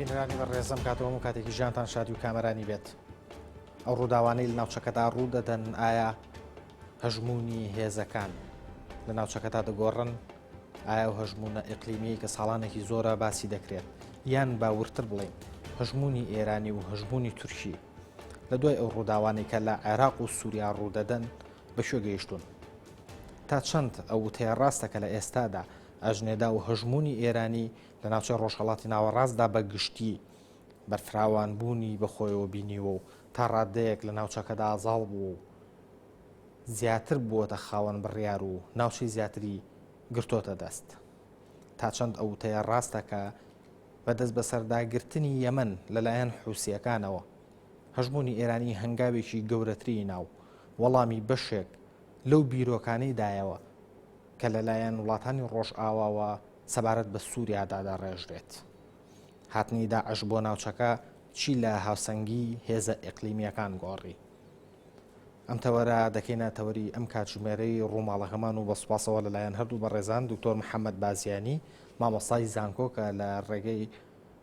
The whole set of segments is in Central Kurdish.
بینەرانی بەڕێزم کاتەوە هەموو کاتێکی ژیانتان شادی و کامەرانی بێت. ئەو ڕووداوانەی لە ناوچەکەدا ڕوو دەدەن ئایا هەژمونی هێزەکان لە ناوچەکەدا دەگۆڕن ئایا ئەو هەژموونە ئیقلیمیەی کە ساڵانێکی زۆرە باسی دەکرێت یان با وردتر بڵێین هەژموونی ئێرانی و هەژموونی تورکی لە دوای ئەو ڕووداوانەی کە لە عێراق و سووریا ڕوودەدەن بە کوێ گەیشتوون؟ تا چەند ئەو وتەیە ڕاستە کە لە ئێستادا ئەژنێدا و هەژموونی ئێرانی لە ناوچەی ڕۆژهەڵاتی ناوەڕاستدا بە گشتی بەرفراوانبوونی بەخۆیەوە بینیوە و تا ڕاددەیەک لە ناوچەکەدا زاڵ بووە و زیاتر بووەتە خاوەن بڕیار و ناوچەی زیاتری گرتۆتە دەست. تا چەند ئەو وتەیە ڕاستە کە بە دەستبەسەرداگرتنی یەمەن لەلایەن حوسییەکانەوە، هەژموونی ئێرانی هەنگاوێکی گەورەتری نا و وەڵامی بەشێک لەو بیرۆکانەی دایەوە کە لەلایەن وڵاتانی ڕۆژئاواوە سەبارەت بە سووریا دادەڕێژرێت. هاتنی داعش بۆ ناوچەکە چی لە هاوسەنگی هێزە ئیقلیمییەکان گۆڕی؟ ئەم تەوەرە دەکەینە تەوەری ئەم کاتژمێرەی ڕووماڵەکەمان و بە سوپاسەوە لەلایەن هەردوو بەڕێزان دکتۆر محەممەد بازیانی مامۆستای زانکۆ کە لە ڕێگەی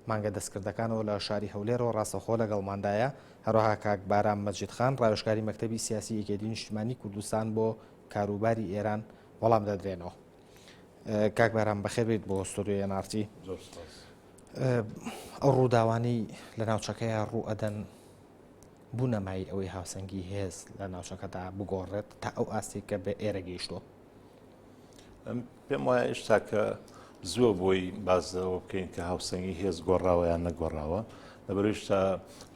مانگە دەستکردەکانەوە لە شاری هەولێرەوە ڕاستەوخۆ لەگەڵماندایە هەروەها کاک بارام مەجید خان ڕاوێژکاری مەکتەبی سیاسی یەکێتی نیشتمانی کوردستان بۆ کاروباری ئێران وەڵام دەدرێنەوە. کاک بارام بەخێر بێیت بۆ ستۆدیۆی NRT. زۆر سپاس. ئەو ڕووداوانەی لە ناوچەکەیە ڕوو ئەدەن بوونە مایەی ئەوەی هاوسەنگی هێز لە ناوچەکەدا بگۆڕێت تا ئەو ئاستێک کە بە ئێرە گەیشتووە؟ پێم وایە ئێشتا کە زووە بۆی باس لەوە بکەین کە هاوسەنگی هێز گۆڕاوە یان نەگۆڕاوە لەبەرشتا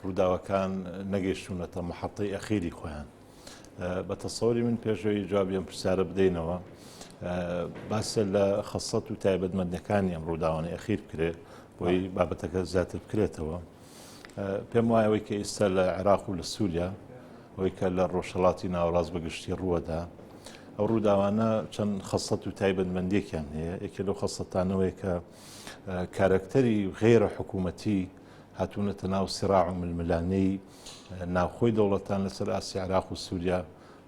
ڕووداوەکان نەگەیشتونەتە محەتەی ئەخیری خۆیان بە تەسەوری من پێشەوەی جوابی ئەم پرسیارە بدەینەوە باسە لە خەسەت و تایبەتمەندەکانی ئەم ڕووداوانەی ئەخیر بکرێت بۆی بابەتەکە زیاتر بکرێتەوە. پێم وایە ئەوەی کە ئێستا لە عێراق و لە سووریا ئەوەی کە لە ڕۆژهەڵاتی ناوەڕاست بە گشتی ڕووەدا ئەو ڕووداوانە چەند خەسەت و تایبەتمەندێکیان هەیە یەکێ لەو خەسەتانەوەی کە کارەکتەری غێرە حکوومەتی هاتوونەتە ناو سراع و ململانێی ناوخۆی دەوڵەتان لەسەر ئاستی عێراق و سووریا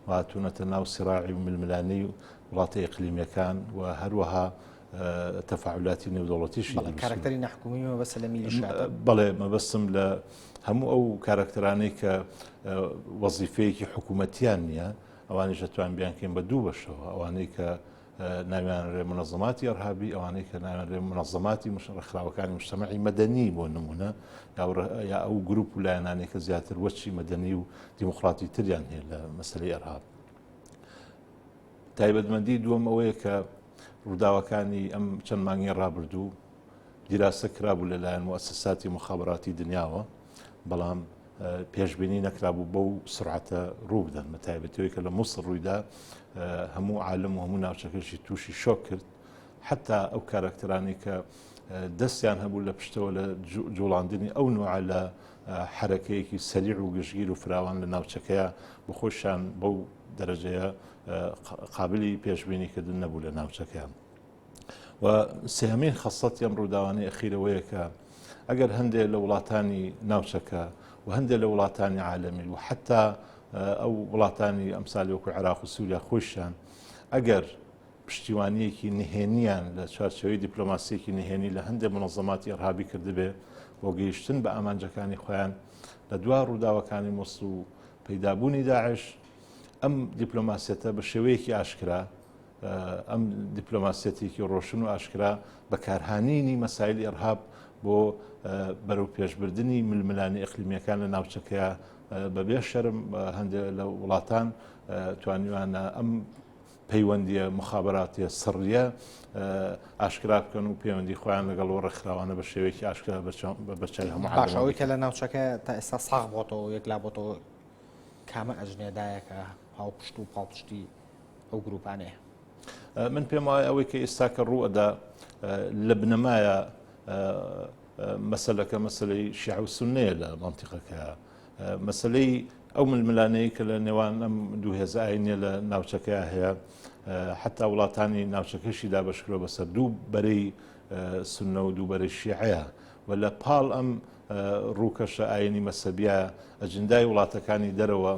و هاتوونەتە ناو سراعی و ململانێی وڵاتە ئیقلیمیەکان و هەروەها تەفاعولاتی نێودەوڵەتیشی بەڵێ کارەکتەری ناحکومی مەبەستە لە میلیشیاکان؟ بەڵێ مەبەستم لە هەموو ئەو کارەکتەرانەی کە وەزیفەیەکی حکوومەتیان نییە ئەوانیش دەتوان بیانکەین بە دوو بەشەوە ئەوانەی کە ناویان رێ منەظەماتی ئەرهابی ئەوانەی کە ناویان رێ منەظەماتی ڕێکخراوەکانی مجتەمەعی مەدەنی بۆ نمونە یا ئەو گروپ و لایەنانەی کە زیاتر وەچی مەدەنی و دیموکراتی تریان هەیە لە مەسەلەی ئەرهاب. تایبەتمەندی دووەم ئەوەیە کە ڕووداوەکانی ئەم چەند مانگی ڕابردوو دیراسە کرابوو لەلایەن موئەسەساتی موخابەراتی دنیاوە، بەڵام پێشبینی نەکرابوو بەو سرعەتە ڕوو بدەن، بە تایبەتیەوەی کە لە موسڵ ڕوویدا هەموو عالم و هەموو ناوچەکەشی تووشی شۆک کرد، حتا ئەو کارەکتەرانەی کە دەستیان هەبوو لە پشتەوە لە جوڵاندنی ئەو نوعە لە حەرەکەیەکی سەریع و گشتگیر و فراوان لە ناوچەکەیە بەخۆشیان بەو دەرەجەیە قابلی پێشبینیکردن نەبوو لە ناوچەکەیان. و سێهەمین خەسڵەتی ئەم ڕووداوانەی ئەخیرەوەیە کە ئەگەر هەندێک لە وڵاتانی ناوچەکە و هەندێک لە وڵاتانی عالەمی و حتا ئەو وڵاتانی ئەمسالی وەکو عێراق و سووریا خۆشیان ئەگەر پشتیوانیەکی نهێنیان لە چوارچێوەی دیپلۆماسیەکی نهێنی لە هەندێک منەظەماتی ئیرهابی کردبێ بۆ گەیشتن بە ئامانجەکانی خۆیان لە دوا ڕووداوەکانی موسڵ و پەیدابوونی داعش ئەم دیپلۆماسیەتە بە شێوەیەکی ئاشکرا ئەم دیپلۆماسیەتێکی ڕۆشن و ئاشکرا بەکارهانینی مەسایلی ئیرهاب بۆ بەرەو پێشبردنی ململانێ ئیقلیمیەکان لە ناوچەکەیە بەبێ شەرم هەندێک لە وڵاتان توانیوانە ئەم پەیوەندیە مخابراتیە سڕیە ئاشکرا بکەن و پەیوەندی خۆیان لەگەڵ و ڕێکخراوانە بە شێوەیەکی ئاشکرا بەرچاوی هەموو باش ئەوەی کە لە ناوچەکە تا ئێستا ساغ بۆتەوە یەکلا بۆتەوە کامە ئەژنێدایە کە هاوپشت و پاڵپشتی ئەو گروپانەیە؟ من پێم وایە ئەوەی کە ئێستا کە ڕوو ئەدا لە بنەمایە مەسەلەکە مەسلەی شیعە و سوننەیە لە مەنتیقەکە مەسلەی ئەو ململانەی کە لە نێوان ئەم دوو هێزە ئاینیە لە ناوچەکەیا هەیە حتا وڵاتانی ناوچەکەشی دابەشکرۆ بەسەر دوو بەرەی سنە و دوو بەرەی شیعەیە و لە پاڵ ئەم ڕووکەشە ئاینی مەسەبیە ئەجندای وڵاتەکانی دەرەوە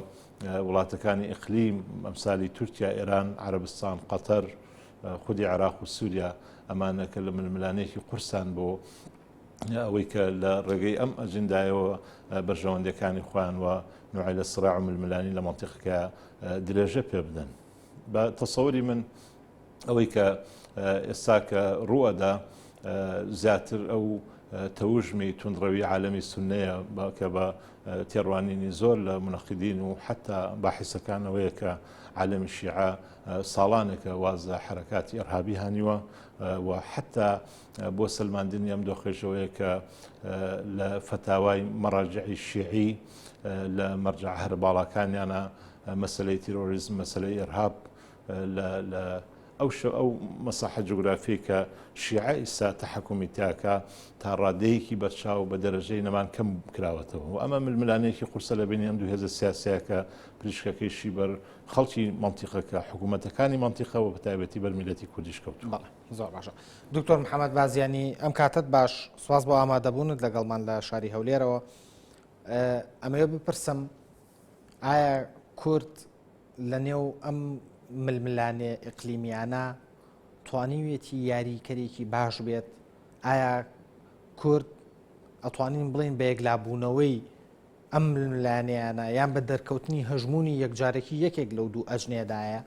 وڵاتەکانی ئیقلیم ئەمسالی تورکیا ئێران عەرەبستان قەتەر خودی عێراق و سووریا ئەمانە کە لە ململانێکی قورسان بۆ. ئەوەی کە لە ڕێگەی ئەم ئەجندایەوە بەرژەوەندیەکانی خۆیان و نوعی لە سراع و ململانی لە مەنتیقەکە درێژە پێ بدەن. بە تەسەوری من ئەوەی کە ئێستا کە ڕووەدا زیاتر ئەو تەوژمی توندڕەوی عالەمی سوننەیە کە بە تێڕوانینی زۆر لە منەقیدین و حتا باحیسەکانەوەیە کە عالەمی شیعە ساڵانێکە واز لە حەرەکاتی ئیرهابی هانیوە و حتا بۆ سەلماندنی ئەم دۆخێژەوەیە کە لە فەتاوای مەراجعی شیعی لە مەرجع هەرە باڵاکانیانە مەسلەی تیرۆریزم مەسلەی ئێرهاب لە ئەو ئەو مەساحە جوگرافی کە شیعە ئیستا تەحکومی تاکە تا ڕادەیەکی بەرچاو بە دەرەجەی نەمان کەم کراوەتەوە و ئەمە ململانێکی قورسە لە بینی ئەم دوو هێزە سیاسیە کە پریشکەکەیشی بەر خەڵکی مەنتیقەکە حکوومەتەکانی مەنتیقە و بەتایبەتی بەر میلەتی کوردیش کەوتووە. بەڵێ زۆر باشە دکتۆر محەممەد بازیانی ئەم کاتت باش سواز بۆ ئامادەبوونت لەگەڵمان لە شاری هەولێرەوە ئەمەوێ بپرسم ئایا کورد لە نێو ئەم ململانێ ئیقلیمیانە توانیویەتی یاریکەرێکی باش بێت ئایا کورد ئەتوانین بڵین بە یەکلابوونەوەی ئەم ململانێیانە یان بە دەرکەوتنی هەژموونی یەکجارەکی یەکێک لەو دوو ئەجنێدایە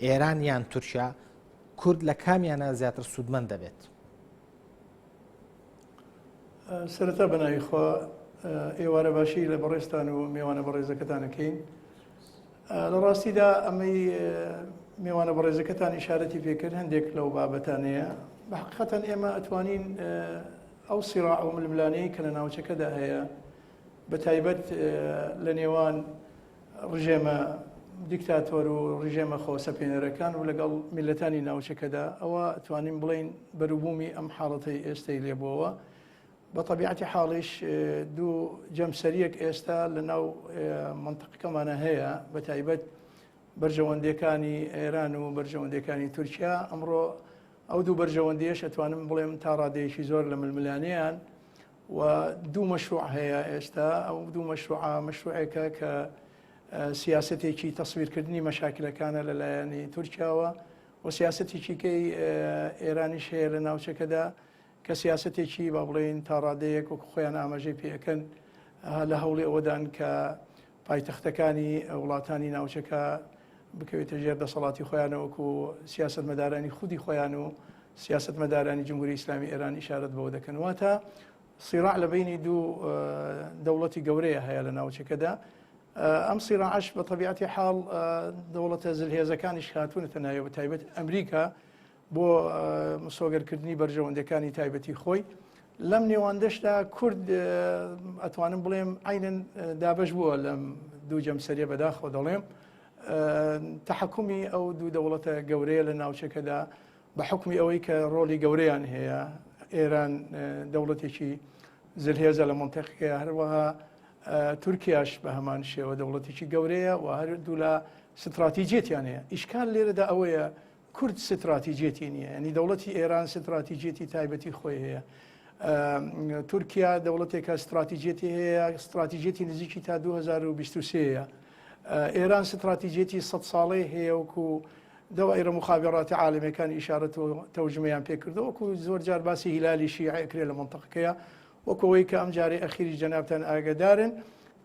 ئێران یان تورکیا کورد لە کامیانە زیاتر سوودمەند دەبێت؟ سەرەتا بە ناوی خوا ئێوارە باشی لە بەڕێزتان و مێوانە بەڕێزەکەتان ئەکەین. لە ڕاستیدا ئەمەی مێوانە بەڕێزەکەتان ئیشارەتی پێکرد هەندێک لەو بابەتانەیە. بە حقیقەتەن ئێمە ئەتوانین ئەو سیراع و ململانێی کە لە ناوچەکەدا هەیە بە تایبەت لە نێوان ڕژێمە دیکتاتۆر و ڕژێمە خۆسەپێنەرەکان و لەگەڵ میللەتانی ناوچەکەدا، ئەوە توانین بڵێین بەروبوومی ئەم حاڵەتەی ئێستەی لێبووەوە. بە تەبیعەتی حاڵیش دوو جەمسەریەک ئێستا لە ناو مەنتقەکەمانە هەیە، بە تایبەت بەرژەوەندیەکانی ئێران و بەرژەوەندیەکانی تورکیا. ئەمڕۆ ئەو دوو بەرژەوەندیەش ئەتوانم بڵێم تا ڕادەیەکی زۆر لە ململانێیان و دوو مەشروع هەیە ئێستا، ئەو دوو مەشروعە مەشروعێکە کە سیاسەتێکی تەسویرکردنی مەشاکلەکانە لە لایەنی تورکیاوە و سیاسەتێکی کەی ئێرانیش هەیە لە ناوچەکەدا کە سیاسەتێکی با بڵێین تا ڕادەیەک وەکو خۆیان ئاماژەی پێ ئەکەن لە هەوڵی ئەوەدان کە پایتەختەکانی وڵاتانی ناوچەکە بکەوێتە ژێر دەسەڵاتی خۆیانەوە وەکو سیاسەتمەدارانی خودی خۆیان و سیاسەتمەدارانی جمهوری ئیسلامی ئێران ئیشارەت بەوە دەکەن. واتە سیراع لە بینی دوو دەوڵەتی گەورەیە هەیە لە ناوچەکەدا. ئەم سیراعش بە تەبیعەتی حاڵ دەوڵەتە زلهێزەکانیش هاتوونەتە ناوی، بە تایبەت ئەمریکا بۆ مسۆگەرکردنی بەرژەوەندەکانی تایبەتی خۆی. لەم نێواندەشدا کورد ئەتوانم بڵێم عینەن دابەش بووە لەم دوو جەمسەریە، بەداخەوە دەڵێم تەحکومی ئەو دوو دەوڵەتە گەورەیە لە ناوچەکەدا بە حکمی ئەوەی کە ڕۆڵی گەورەیان هەیە. ئێران دەوڵەتێکی زلهێزە لە منتەقەکەی، هەروەها تورکیاش بە هەمان شێوە دەوڵەتێکی گەورەیە و هەردوولا ستراتیجیەتیان هەیە. ئیشکال لێرەدا ئەوەیە کورد ستراتیجیەتی نییە، ینی دەوڵەتی ئێران ستراتیجیەتی تایبەتی خۆی هەیە، تورکیا دەوڵەتێکە ستراتیجیەتی هەیە، ستراتیجیەتی نزیکی تا 2023 ئێران ستراتیجیەتی 100 ساڵەی هەیە وەکو دەوائیرە مخابراتی عالەمەکان ئیشارەت و تەوجمەیان پێکردو، وەکو زۆر جار باسی هیلالی شیعە ئەکرێ لە منطقەکەیە، وەکو ئەوەی کە ئەم جارەی ئەخیری جەنابتان ئاگادارن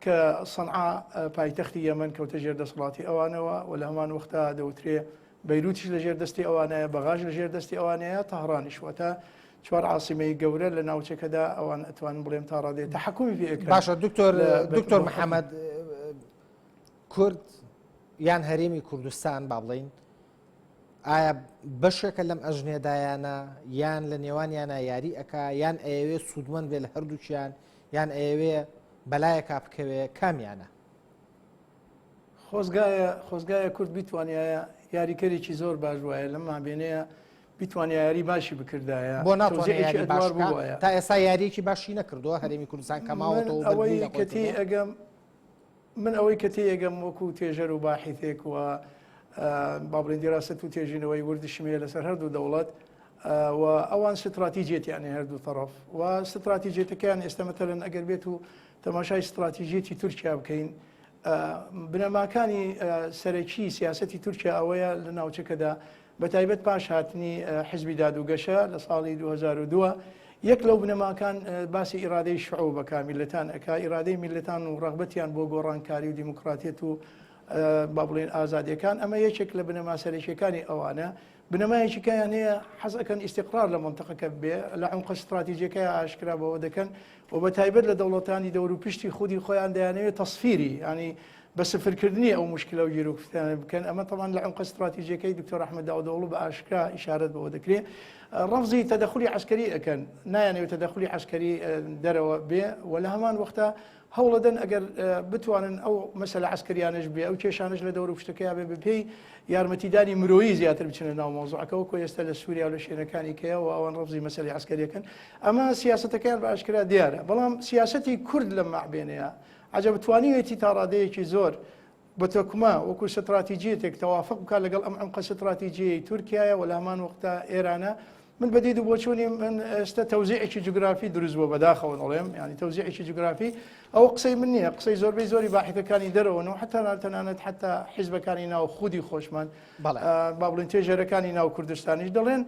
کە سەنعا پایتەختی یەمەن کەوتە ژێر دەسەڵاتی ئەوانەوە و لە هەمان وەختا دەوترێ بەیروتیش لە ژێر دەستی ئەوانەیە، بەغاش لە ژێر دەستی ئەوانەیە، تەهرانیش، واتە چوار عاسیمەی گەورە لە ناوچەکەدا ئەوان ئەتوانن بڵێم تا ڕادەیە تەحەکومی پێ ئەکەن. باشە دکتۆر دکتۆر محەممەد، کورد یان هەرێمی کوردستان با بڵین ئایا بەشێکە لەم ئەژنێدایانە یان لە نێوانیانە یاری ئەک یان ئەیەوێ سوودمەند بێ لە هەردووکیان یان ئەیەوێ بەلایەکا بکەوێ کامیانە؟ خۆزگایە خۆزگایە کورد بیتوانایە یاریکەرێکی زۆر باش وایە لەم مابێنەیە بیتوانیا یاری باشی بکردایە بۆ ناتوانێت یاری باش بووایە تا ئێستا یاریەکی باشی نەکردووە هەرێمی کوردستان کەماوەتەوە ئەوەی کە تێ ئەگەم من ئەوەی کە تێ ئەگەم وەکو توێژەر و باحیثێک و با بڵێن دیراست و تێژینەوەی وردشم هەیە لەسەر هەردوو دەوڵەت و ئەوان ستراتیجێتیان هەیە هەردوو تەڕەف و ستراتیجێتەکەیان ئێستا مەتەلەن ئەگەر بێت و تەماشای ستراتیجێتی تورکیا بکەین بنەماکانی سەرەکی سیاسەتی تورکیا ئەوەیە لە ناوچەکەدا بە تایبەت پاش هاتنی حزبی داد و گەشە لە ساڵی 2002. یەک لەو بنەماکان باسی ئیرادەی شعوبەکە میللەتان ئەکا، ئیرادەی میللەتان و ڕەغبەتیان بۆ گۆڕانکاری و دیموکراتیەت و با بڵێین ئازادیەکان، ئەمە یەکێک لە بنەما سەرەکیەکانی ئەوانە. بنەمایەکی کەیان هەیە حەز ئەکەن ئیستیقرار لە مەنتەقەکە بێ، لە عومقە ستراتیجیەکەیا ئاشکرا بەوە دەکەن و بە تایبەت لە دەوڵەتانی دەوروپشتی خودی خۆیان دەیانەوێت تەسفیری یانی بە سفرکردنی ئەو موشکلە و گیروگرفتانە بکەن. ئەمە تەبعەن لە عومقە ستراتیجیەکەی دکتۆر ئەحمەد داودئۆغڵو بە ئاشکرا ئیشارەت بەوە دەکرێ. ڕەفزی تەدەخولی عەسکەری ئەکەن، نایانەوێت تەدەخولی عەسکەری دەرەوە بێ و لە هەمان وەختا هەوڵەدەن ئەگەر بتوانن ئەو مەسەلە عەسکەریانەش بێ، ئەو کێشانەش لە دەور و پشتەکەیا بێ، بەپێی یارمەتیدانی مرۆیی زیاتر بچنە ناو مەوزوعەکە، وەکو ئێستا لە سووریا و لە شوێنەکانی کەیە و ئەوان ڕەفزی مەسەلەی عەسکەریەکەن. ئەمە سیاسەتەکەیان بە ئاشکرا دیارە، بەڵام سیاسەتی کورد لەم مەعبێنەیە عەجەب توانیوێتی تا ڕادەیەکی زۆر بە تۆکمە وەکو ستراتیجیەتێک تەوافق بکات لەگەڵ ئەم عەمقە ستراتیجیەی تورکیایە و لە هەمان وەختدا ئێرانە. من بە دید و بۆچوونی من ئێستا تەوزیعێکی جوگرافی دروست بووە، بەداخەوە دەڵێم، یانی تەوزیعێکی جوگرافی ئەوە قسەی من نییە، قسەی زۆربەی زۆری باحیثەکانی دەرەوەن و حتا تەنانەت حتا حیزبەکانی ناو خودی خۆشمان، با بڵێن توێژەرەکانی ناو کوردستانیش دەڵێن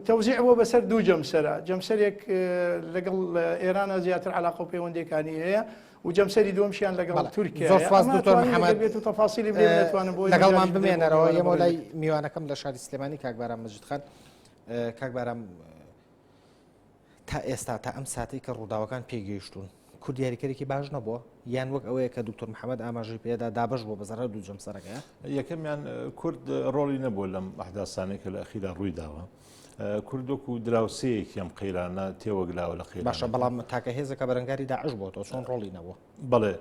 تەوزیع بووە بەسەر دوو جەمسەرە، جەمسەرێک لەگەڵ ئێرانە زیاتر علاقە و پەیوەندیەکانی هەیە و جەمسەری دووەمشیان لەگەڵ تورکیا. زۆر سوپاس دکتۆر محەممەد بێت و تەفاسیلی بێ نتوانم بۆ لەگەڵمان بمێنەرەوە. ئێمە لای میوانەکەم لە شاری سلێمانی کاک بارام مەجید خان. کاک بارام، تا ئێستا تا ئەم ساتەی کە ڕووداوەکان پێگەیشتوون کورد یاریکەرێکی باش نەبووە یان وەک ئەوەیە کە دکتۆر محەممەد ئاماژەی پێدا دابش بۆ بەسەر دوو جەمسەرەکەیە؟ یەکەمیان کورد ڕۆڵی نەبووە لەم ئەحداسانەی کە لە ئەخیرا ڕووی داوە. کورد وەکو دراوسێیەکی ئەم قەیرانە تێوەگلاوە لە قەیرانەکە. باشە بەڵام تاکە هێزەکە بەرەنگاری داعش بۆتەوە چۆن ڕۆڵی نەبووە؟ بەڵێ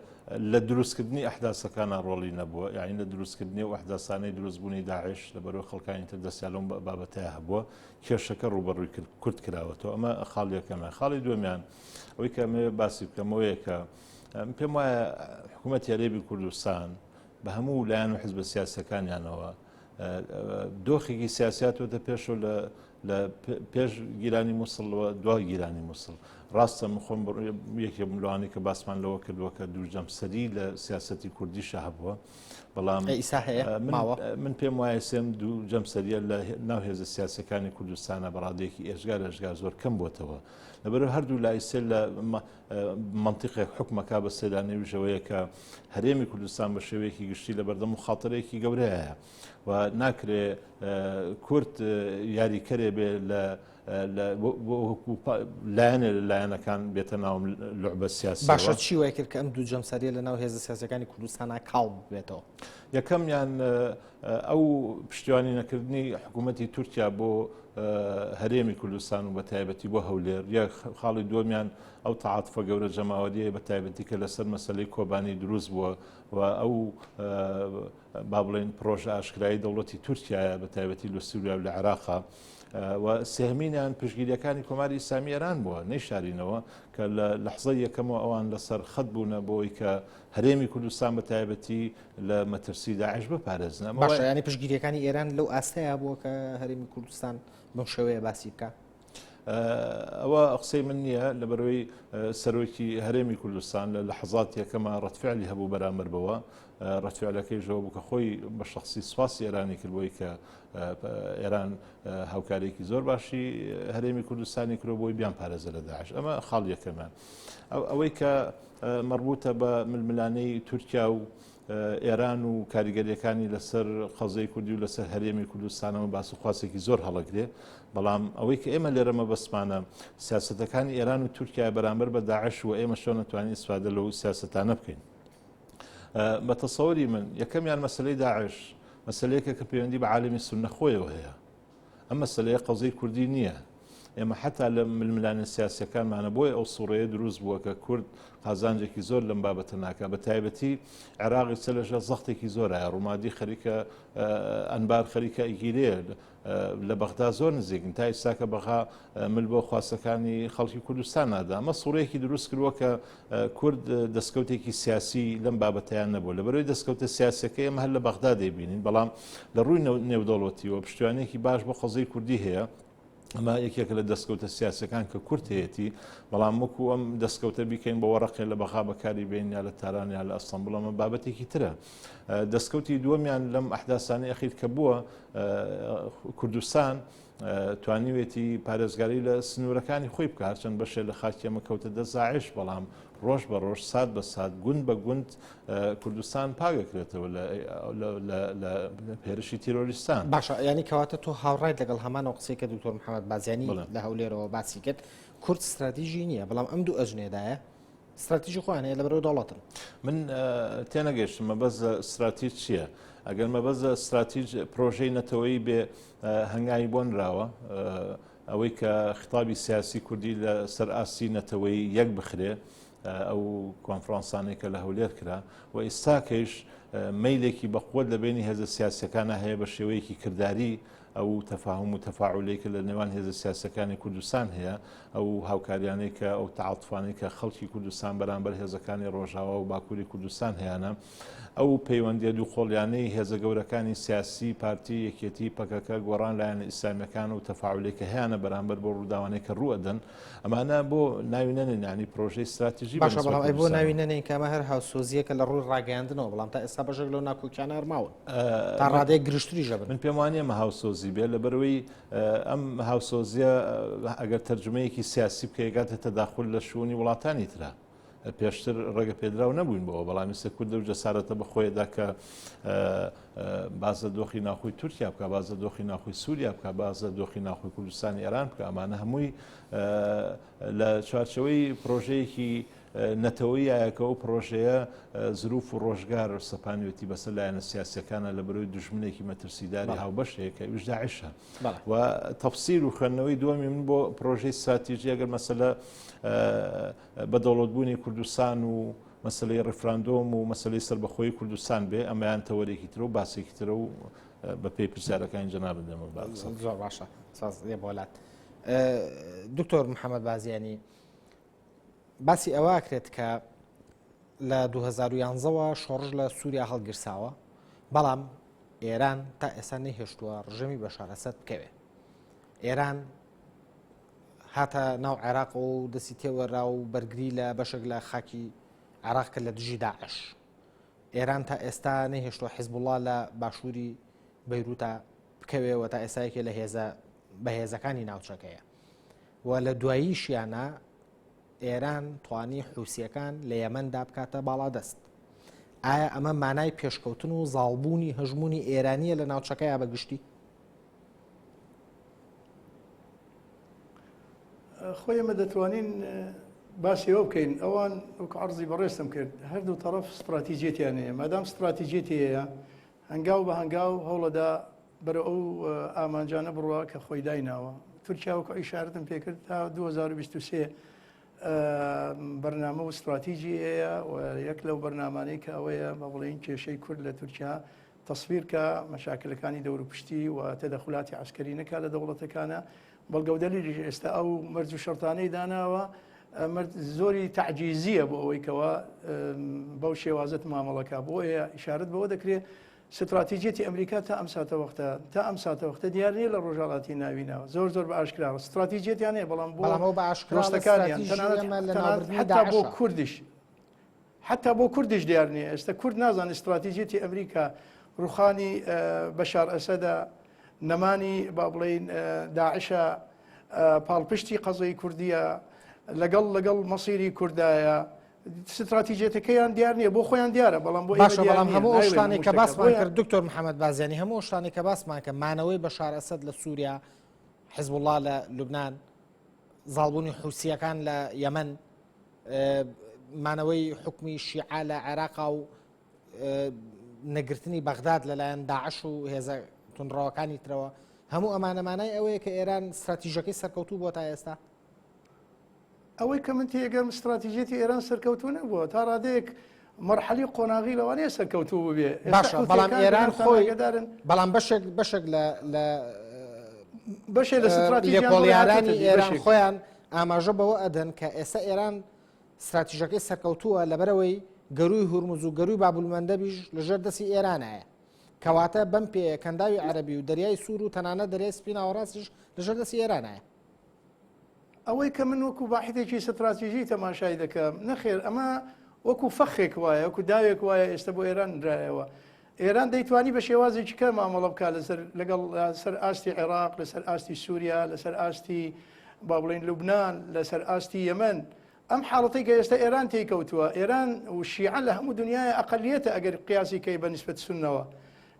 لە دروستکردنی ئەحداسەکانە ڕۆڵی نەبووە، یعنی لە دروستکردنی و ئەحداسانەی دروستبوونی داعش لەبەرەوە خەڵکانی تر دەستیان لەم بابەتەیە هەبووە، کێشەکە ڕووبەڕووی کورد کراوەتەوە. ئەمە خاڵی یەکەمە. خاڵی دووەمیان ئەوەی کە ئەمەوێ باسی بکەمەوەیە کە پێم وایە حکوومەتی هەرێمی کوردستان بە هەموو لایەن و حزبە سیاسەکانیانەوە دۆخێکی سیاسی هاتووەتە پێشەوە لە لە پێش گیرانی مووسڵ دوا گیرانی مووسڵ. ڕاستە من خۆم یەکێک بووم لەوانەی کە باسمان لەوە کردووە کە دوو جەمسەری لە سیاسەتی کوردیشا هەبووە، بەڵام ئیسا هەیە ماوە؟ من پێم وایە سێم دوو جەمسەریە لە ناو هێزە سیاسەکانی کوردستانە بە ڕادەیەکی ئێجگار ئێجگار زۆر کەم بۆتەوە. لەبەرئەوە هەردوو لای سێ لە مەنتیقێک حوکمەکا بە سێدانەویشەوەیە کە هەرێمی کوردستان بە شێوەیەکی گشتی لە بەردەم مخاتەرەیەکی گەورەیە و ناکرێ کورد یاریکەرێ بێ لە لایەنێ لە لایەنەکان بێتە ناو لعبە سیاسی. باشە چی وای کرد کە ئەم دوو جەمسەریە لە ناو هێزە سیاسەکانی کوردستانا کاڵ ببێتەوە؟ یەکەمیان ئەو پشتیوانی نەکردنی حکوومەتی تورکیا بۆ هەرێمی کوردستان و بە تایبەتی بۆ هەولێر، یا خاڵی دووەمیان ئەو تەعاتفە گەورە جەماوەریە بە تایبەتی کە لەسەر مەسەلەی کۆبانی دروست بووە و ئەو با بڵێن پرۆژە ئاشکرایی دەوڵەتی تورکایە بە تایبەتی لە سووریا و لە عێراقا و سێهمینیان پشگیریەکانی کۆماری ئیسلامی ئێران بووە نەیشارینەوە کە لە لەحزەی یەکەمەوە ئەوان لەسەر خەت بوونە بۆی کە هەرێمی کوردستان بە تایبەتی لە مەترسی داعش بپارێزن. ئەمە باشە یانی پشگیریەکانی ئێران لەو ئاستەیا بووە کە هەرێمی کوردستان بەم شێوەیە باسی بکە؟ ئەوە قسەی من نییە، لەبەرەوەی سەرۆکی هەرێمی کوردستان لە لەحەزات یەکەمە ڕەتفعلی هەبوو بەرامبەر بەوە، ڕەتفعلەکەیشەوە بوو کە خۆی بە شخصی سوپاسی ئێرانی کرد بۆی کە ئێران هاوکارێکی زۆر باشی هەرێمی کوردستانی کرۆ بۆی بیان پارێزە لە داعش. ئەمە خاڵ یەکەمە. ئەوەی کە مەربوتە بە ململانێی تورکیا و ئێران و کاریگەریەکانی لەسەر قەزیەی کوردی و لەسەر هەرێمی کوردستانەوە باس و خواسێکی زۆر هەڵەگرێ، بەڵام ئەوەی کە ئێمە لێرە مەبەستمانە سیاسەتەکانی ئێران و تورکیا بەرامبەر بە داعش و ئێمە چۆن نەتوانین ئیسفادە لەو سیاسەتانە بکەین. بە تەسەوری من یەکەمیان مەسلەی داعش مەسلەیەکە کە پەیوەندی بە عالمی سوننە خۆیەوە هەیە. ئەم مەسەلەیە قەزیەی کوردی نییە. ئێمە حەتا لە ململانێ سیاسیەکانمانە بۆیە ئەو سوڕەیە دروست بووە کە کورد قازانجێکی زۆر لەم بابەتە ناکا، بە تایبەتی عێراق ئێستا لەژێر زەختێکی زۆرایە، ڕومادی خەریکە ئەنبار خەریکە ئەگیرێ، لە بەغدا زۆر نزیکن تا ئێستا کە بەغا مل بۆ خواستەکانی خەڵکی کوردستان نادا. ئەمە سوڕەیەکی دروست کردووە کە کورد دەستکەوتێکی سیاسی لەم بابەتەیان نەبوو. لەبەرەوەی دەستکەوتە سیاسەکەی ئێمە هەر لە بەغدا دەیبینین، بەڵام لە ڕووی نێودەوڵەتیەوە پشتیوانێکی باش بۆ قەزیەی کوردی هەیە. ئەمە یەکێکە لە دەستکەوتە سیاسەکان کە کورد هەیەتی، بەڵام وەکو ئەم دەستکەوتە بیکەین بە وەڕەقێ لە بەغا بەکاری بێن یا لە تاران یا لە ئەستەنبوڵ، ئەمە بابەتێکی ترە. دەستکەوتی دووەمیان لەم ئەحداسانەی ئەخیر کە بووە کوردستان. توانیوێتی پارێزگاری لە سنوورەکانی خۆی بکە هەرچەند بەشێ لە خاکی ئەمە کەوتە دەست داعش بەڵام ڕۆژ بە ڕۆژ سات بە سات گوند بە گوند کوردستان پاگەکرێتەوە لە هێرشی تیرۆریستان. باشە یانی کەواتە تۆ هاوڕایت لەگەڵ هەمان ئەو قسەی کە دکتۆر محەممەد بازیانی لە هەولێرەوە باسی کرد کورد ستراتیژی نییە بەڵام ئەم دوو ئەجنێدایە ستراتیژی خۆیان هەیە لەبەرەوە دەوڵەتن. من تێنەگەیشتم مەبەست لە ستراتیژ چییە؟ ئەگەر مەبەست لە ستراتیژ پرۆژەی نەتەوەیی بێ هەنگاوی بۆ نراوە ئەوەی کە خیتابی سیاسی کوردی لە سەر ئاستی نەتەوەیی یەک بخرێ ئەو کۆنفرانسانەی کە لە هەولێر کرا و ئێستاکەیش مەیلێکی بەقوت لە بینی هێزە سیاسەکانە هەیە بە شێوەیەکی کرداری ئەو تەفاهم و تەفاعولەی کە لە نێوان هێزە سیاسەکانی کوردستان هەیە ئەو هاوکاریانەی کە ئەو تەعاتفانەی کە خەڵکی کوردستان بەرامبەر هێزەکانی ڕۆژاوا و باکووری کوردستان هەیانە ئەو پەیوەندیە دووقۆڵیانەی هێزە گەورەکانی سیاسی، پارتی، یەکێتی، پەکەکە، گۆڕان، لایەنە ئیسلامیەکان و تەفاعولەی کە هەیانە بەرامبەر بەو ڕووداوانەی کە ڕوو ئەدەن، ئەمانە بۆ ناوی نەنێن یانی پرۆژەی ستراتیژی بە باشە نسبەت بەڵام ئەی بۆ کوردستانەوە. ناوی نەنێین کە ئەمە هەر هاوسۆزییەکە لە ڕووی ڕاگەیاندنەوە، بەڵام تا ئێستا بەشێک لەو ناکۆکیانە هەر ماون تا ڕادەیەک گرژتریش ئەبن. من پێم وانیە ئەمە هاوسۆزی بێ، لەبەرئەوەی ئەم هاوسۆزیە ئەگەر تەرجومەیەکی سیاسی بکەی ئەگاتە تەداخول لە شوونی وڵاتانی ترا. پێشتر ڕێگە پێدراو نەبووین بەوە، بەڵام ئێستا کورد لەو جەسارەتە بە خۆیدا کە باز لە دۆخی ناوخۆی تورکیا بکە، باز لە دۆخی ناوخۆی سووریا بکە، باز لە دۆخی ناوخۆی کوردستانی ئێران بکە، ئەمانە هەمووی لە چوارچەوەی پرۆژەیەکی نەتەوەیە کە ئەو پرۆژەیە زروف و ڕۆژگار سەپانوێتی بەسەر لایەنە سیاسەکانە لە بەرەوەی دوژمنێکی مەترسیداری هاوبەش هەیە کە ئەویش داعشە. و تەفسیر و خوێندنەوەی دووەمی من بۆ پرۆژەی ستراتیژی ئەگەر مەسەلە بە دەوڵەتبوونی کوردستان و مەسلەی ڕیفراندۆم و مەسلەی سەربەخۆی کوردستان بێ ئەمەیان تەوەرێکی ترە و باسێکی ترە و بە پێی پرسیارەکانی جەنابت دێمە باس. زۆر باشە ساز لێ بۆلات دکتۆر محەممەد بازیانی باسی ئەوە کرێت کە لە 2011ەوە شۆڕش لە سووریا هەڵگیرساوە بەڵام ئێران تا ئێستا نەیهێشتووە ڕژێمی بەشار ئەسەد بکەوێ ئێران هاتە ناو عێراق و دەستی تێوەرا و بەرگری لە بەشێک لە خاکی عێراق کرد لە دژی داعش ئێران تا ئێستا نەیهێشتووە حزبوڵا لە باشووری بەیروتا بکەوێ و تا ئێستا یەکێ لە هێزە بەهێزەکانی ناوچەکەیە و لە دواییشیانە ئێران توانی حوسییەکان لە یەمەندا بکاتە باڵادەست. ئایا ئەمە مانای پێشکەوتن و زاڵبوونی هەژموونی ئێرانییە لە ناوچەکەیا بە گشتی؟ خۆی ئێمە دەتوانین باسی ئەوە بکەین ئەوان وەکو عەرزی بەڕێزتم کرد هەردوو تەڕەف ستراتیجیەتیان هەیە مادام ستراتیجیەتی هەیە هەنگاو بە هەنگاو هەوڵەدا بەرەو ئەو ئامانجانە بڕوا کە خۆی دایناوە. تورکیا وەکو ئیشارەتم پێکرد تا 2023 بەرنامە و ستراتیجی هەیە و یەک لەو بەرنامانەی کە ئەوەیە بە بڵێین کێشەی کورد لە تورکیا تەسفیر کە مەشاکلەکانی دەوروپشتی و تەدەخولاتی عەسکەری نەکا لە دەوڵەتەکانە بەڵگە و دەلیلیش ئێستا ئەو مەرج و شەرتانەی داناوە مەرج زۆری تەعجیزیە بۆ ئەوەی کەوا بەو شێوازەت مامەڵەکە بۆیە ئیشارەت بەوە دەکرێت ستراتیجیەتی ئەمریکا تا ئەم ساتەوەختە تا ئەم ساتەوەختە دیار نییە لە ڕۆژهەڵاتی ناوینەوە زۆر زۆر بە ئاشکرا ستراتیجیەتیان هەیە بەڵام بۆ بەڵام ئەو بە ئاشکرا دۆستەکانیان ستراتیژی تەنانەت ئێمە لە تەنانەت ناوبردنی حتا بۆ داعشە. کوردیش حتا بۆ کوردیش دیار نییە ئێستا کورد نازانێت ستراتیجیەتی ئەمریکا ڕوخانی بەشار ئەسەدە نەمانی با بڵێین داعشە پاڵپشتی قەزەی کوردیە لەگەڵ لەگەڵ مەسیری کوردایە ستراتیجیەتەکەیان دیار نییە بۆ خۆیان دیارە بەڵام بۆ باشە بەڵام هەموو ئەو شتانەی کە باسمان کرد دکتۆر محەممەد بازیانی هەموو ئەو شتانەی کە باسمان کە مانەوەی بەشار ئەسەد لە سووریا حزبوڵا لە لوبناان زاڵبوونی حوسیەکان لە یەمەن مانەوەی حکمی شیعە لە عێراقا و نەگرتنی بەغداد لەلایەن داعش و هێزە تونڕەوەکانی ترەوە هەموو ئەمانە مانای ئەوەیە کە ئێران ستراتیژەکەی سەرکەوتوو بۆ تا ئێستا ئەوەی کە من تێگەم ستراتیژیەتی ئێران سەرکەوتوو نەبووە تا ڕادەیەک مەرحەلی قۆناغی لەوانەیە سەرکەوتوو ببێ باشە بەڵام ئێران خۆی بەڵام بەشێک بەشێک لە لە بەشێ لە لێکۆڵیارانی ئێران خۆیان ئاماژە بەوە ئەدەن کە ئێستا ئێران ستراتیژەکەی سەرکەوتووە لەبەرەوەی گەروی هورمز و گەروی بابولمەندەبیش لەژێر دەستی ئێرانایە کەواتە بەم پێیە کەنداوی عەربی و دەریای سوور و تەنانەت دەریای سپی ناوەڕاستیش لەژێر دەستی ئێرانایە ئەوەی کە من وەکو باحیتێکی ستراتیژی تەماشای دەکەم، نەخێر ئەمە وەکو فەخێک وایە، وەکو داوێک وایە ئێستا بۆ ئێران نرایەوە. ئێران دەیتوانی بە شێوازێکی کە مامەڵە بکات لەسەر لەگەڵ سەر ئاستی عێراق، لەسەر ئاستی سووریا، لەسەر ئاستی با بڵێین لوبناان، لەسەر ئاستی یەمەن. ئەم حاڵەتەی کە ئێستا ئێران تێی کەوتووە، ئێران و شیعە لە هەموو دنیایە ئەقەلیەتە ئەگەر قیاسی کەی بە نیسبەت سوننەوە.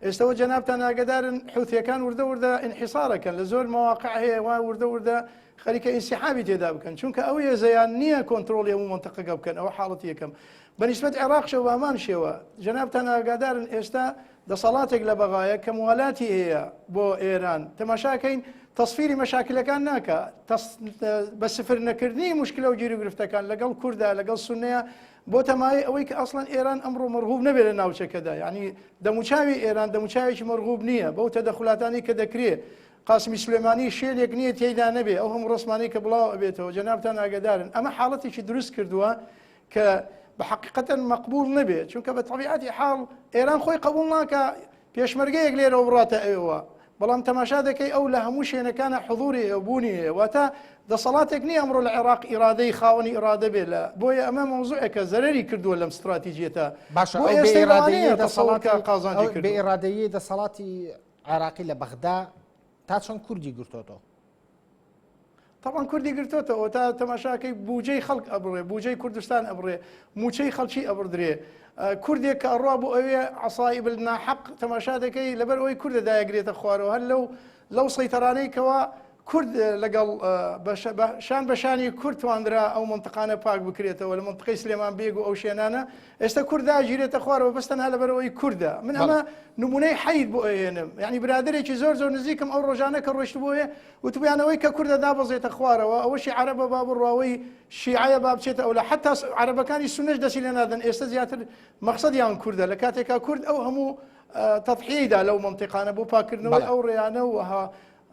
ئێستەوە جەنابتان ئاگەدارن حوثیەکان وردە وردە ئینحیسارەکەن لە زۆر مەواقع هەیە وا وردە وردە خەریکە ئینسیحابی تێدا بکەن چونکە ئەو هێزەیان نییە کۆنترۆڵی هەموو مەنتەقەکە بکەن ئەوە حاڵەتی یەکەم بە نیسبەت عێراقشەوە بە هەمان شێوە جەنابتان ئاگادارن ئێستا دەسەڵاتێک لە بەغایە کە موالاتی هەیە بۆ ئێران تەماشاکەین تەسفیری مەشاکلەکان ناکا بە سفر نەکردنی مشکلە و گیروگرفتەکان لەگەڵ کووردا لەگەڵ سونەیە بۆتە مایەی ئەوەی کە ئەسڵەن ئێران ئەمڕۆ مەرغوب نەبێت لە ناوچەکەدا یعنی دەموچاوی ئێران دەموچاوێکی مەرغوب نییە بەو تەدەخولاتانی کە دەکرێ قاسمی سلێمانی شوێنێک نییە تێیدا نەبێ ئەو هەموو ڕسمانەی کە بڵاو ئەبێتەوە جەنابتان ئاگدارن ئەمە حاڵەتێکی دروست کردووە کە بە حقیقەتەن مەقبول نەبێ چونکە بە تەبیعەتی حاڵ ئێران خۆی قبول ناکە پێشمەرگەیەک لێرەوە بڕاتە ئەوێوە بەڵام تەماشا دەکەی ئەو لە هەموو شوێنەکانە حضوری هەیە بوونی هەیە واتە دەسەڵاتێک نییە ئەمڕۆ لە عێراق ئیرادەی خاوەنی ئیرادە بێ لە بۆیە ئەمە مەوزوعێکە زەرەری کردووە لەم ستراتیجیەتە باشە بۆ ئەو ئێستەی بێئیرادەیی لەوانەیە تەسەوڕ دەسەڵاتی کە قازانجی ئەو کردووە. بێئیرادەیی دەسەڵاتی عێراقی لە بەغدا تا چەند کوردی گرتۆتەوە؟ تەبعەن کوردی گرتۆتەوە تا تەماشاکەی بوجەی خەڵک ئەبڕێ بوجەی کوردستان ئەبڕێ موچەی خەڵکی ئەبڕدرێ کوردێک کە ئەڕوا بۆ ئەوێ عەسائیب الناحەق تەماشا دەکەی لەبەر ئەوەی کوردە دایەگرێتە خوارەوە هەر لەو لەو سەیتەرانەی کەوا کورد لەگەڵ شان بە شانی کورد تواندرا ئەو منطقانە پاک بکرێتەوە لە منطقەی سلێمان بێگ و ئەو شوێنانە ئێستا کورد داگیرێتە خوارەوە بەس تەنها لەبەرئەوەی کوردە من ئەمە نمونەی حەیت بۆ ئەهێنم یعنی برادێکی زۆر زۆر نزیکم ئەو ڕۆژانە کە ڕۆشت بۆیە وتبیانەوەی کە کوردە دابەزێتە خوارەوە ئەوەشی عەرەبە با بڕواوەی شیعەیە با بچێتە ئەولا حتا عەرەبەکانی سونەش دەستی لێ نادەن ئێستا زیاتر مەقسەدیان کوردە لە کاتێکا کورد ئەو هەموو تەضحیەی دا لەو مەنتیقانە بۆ پاکردنەوەی ئەو ڕێیانە و ها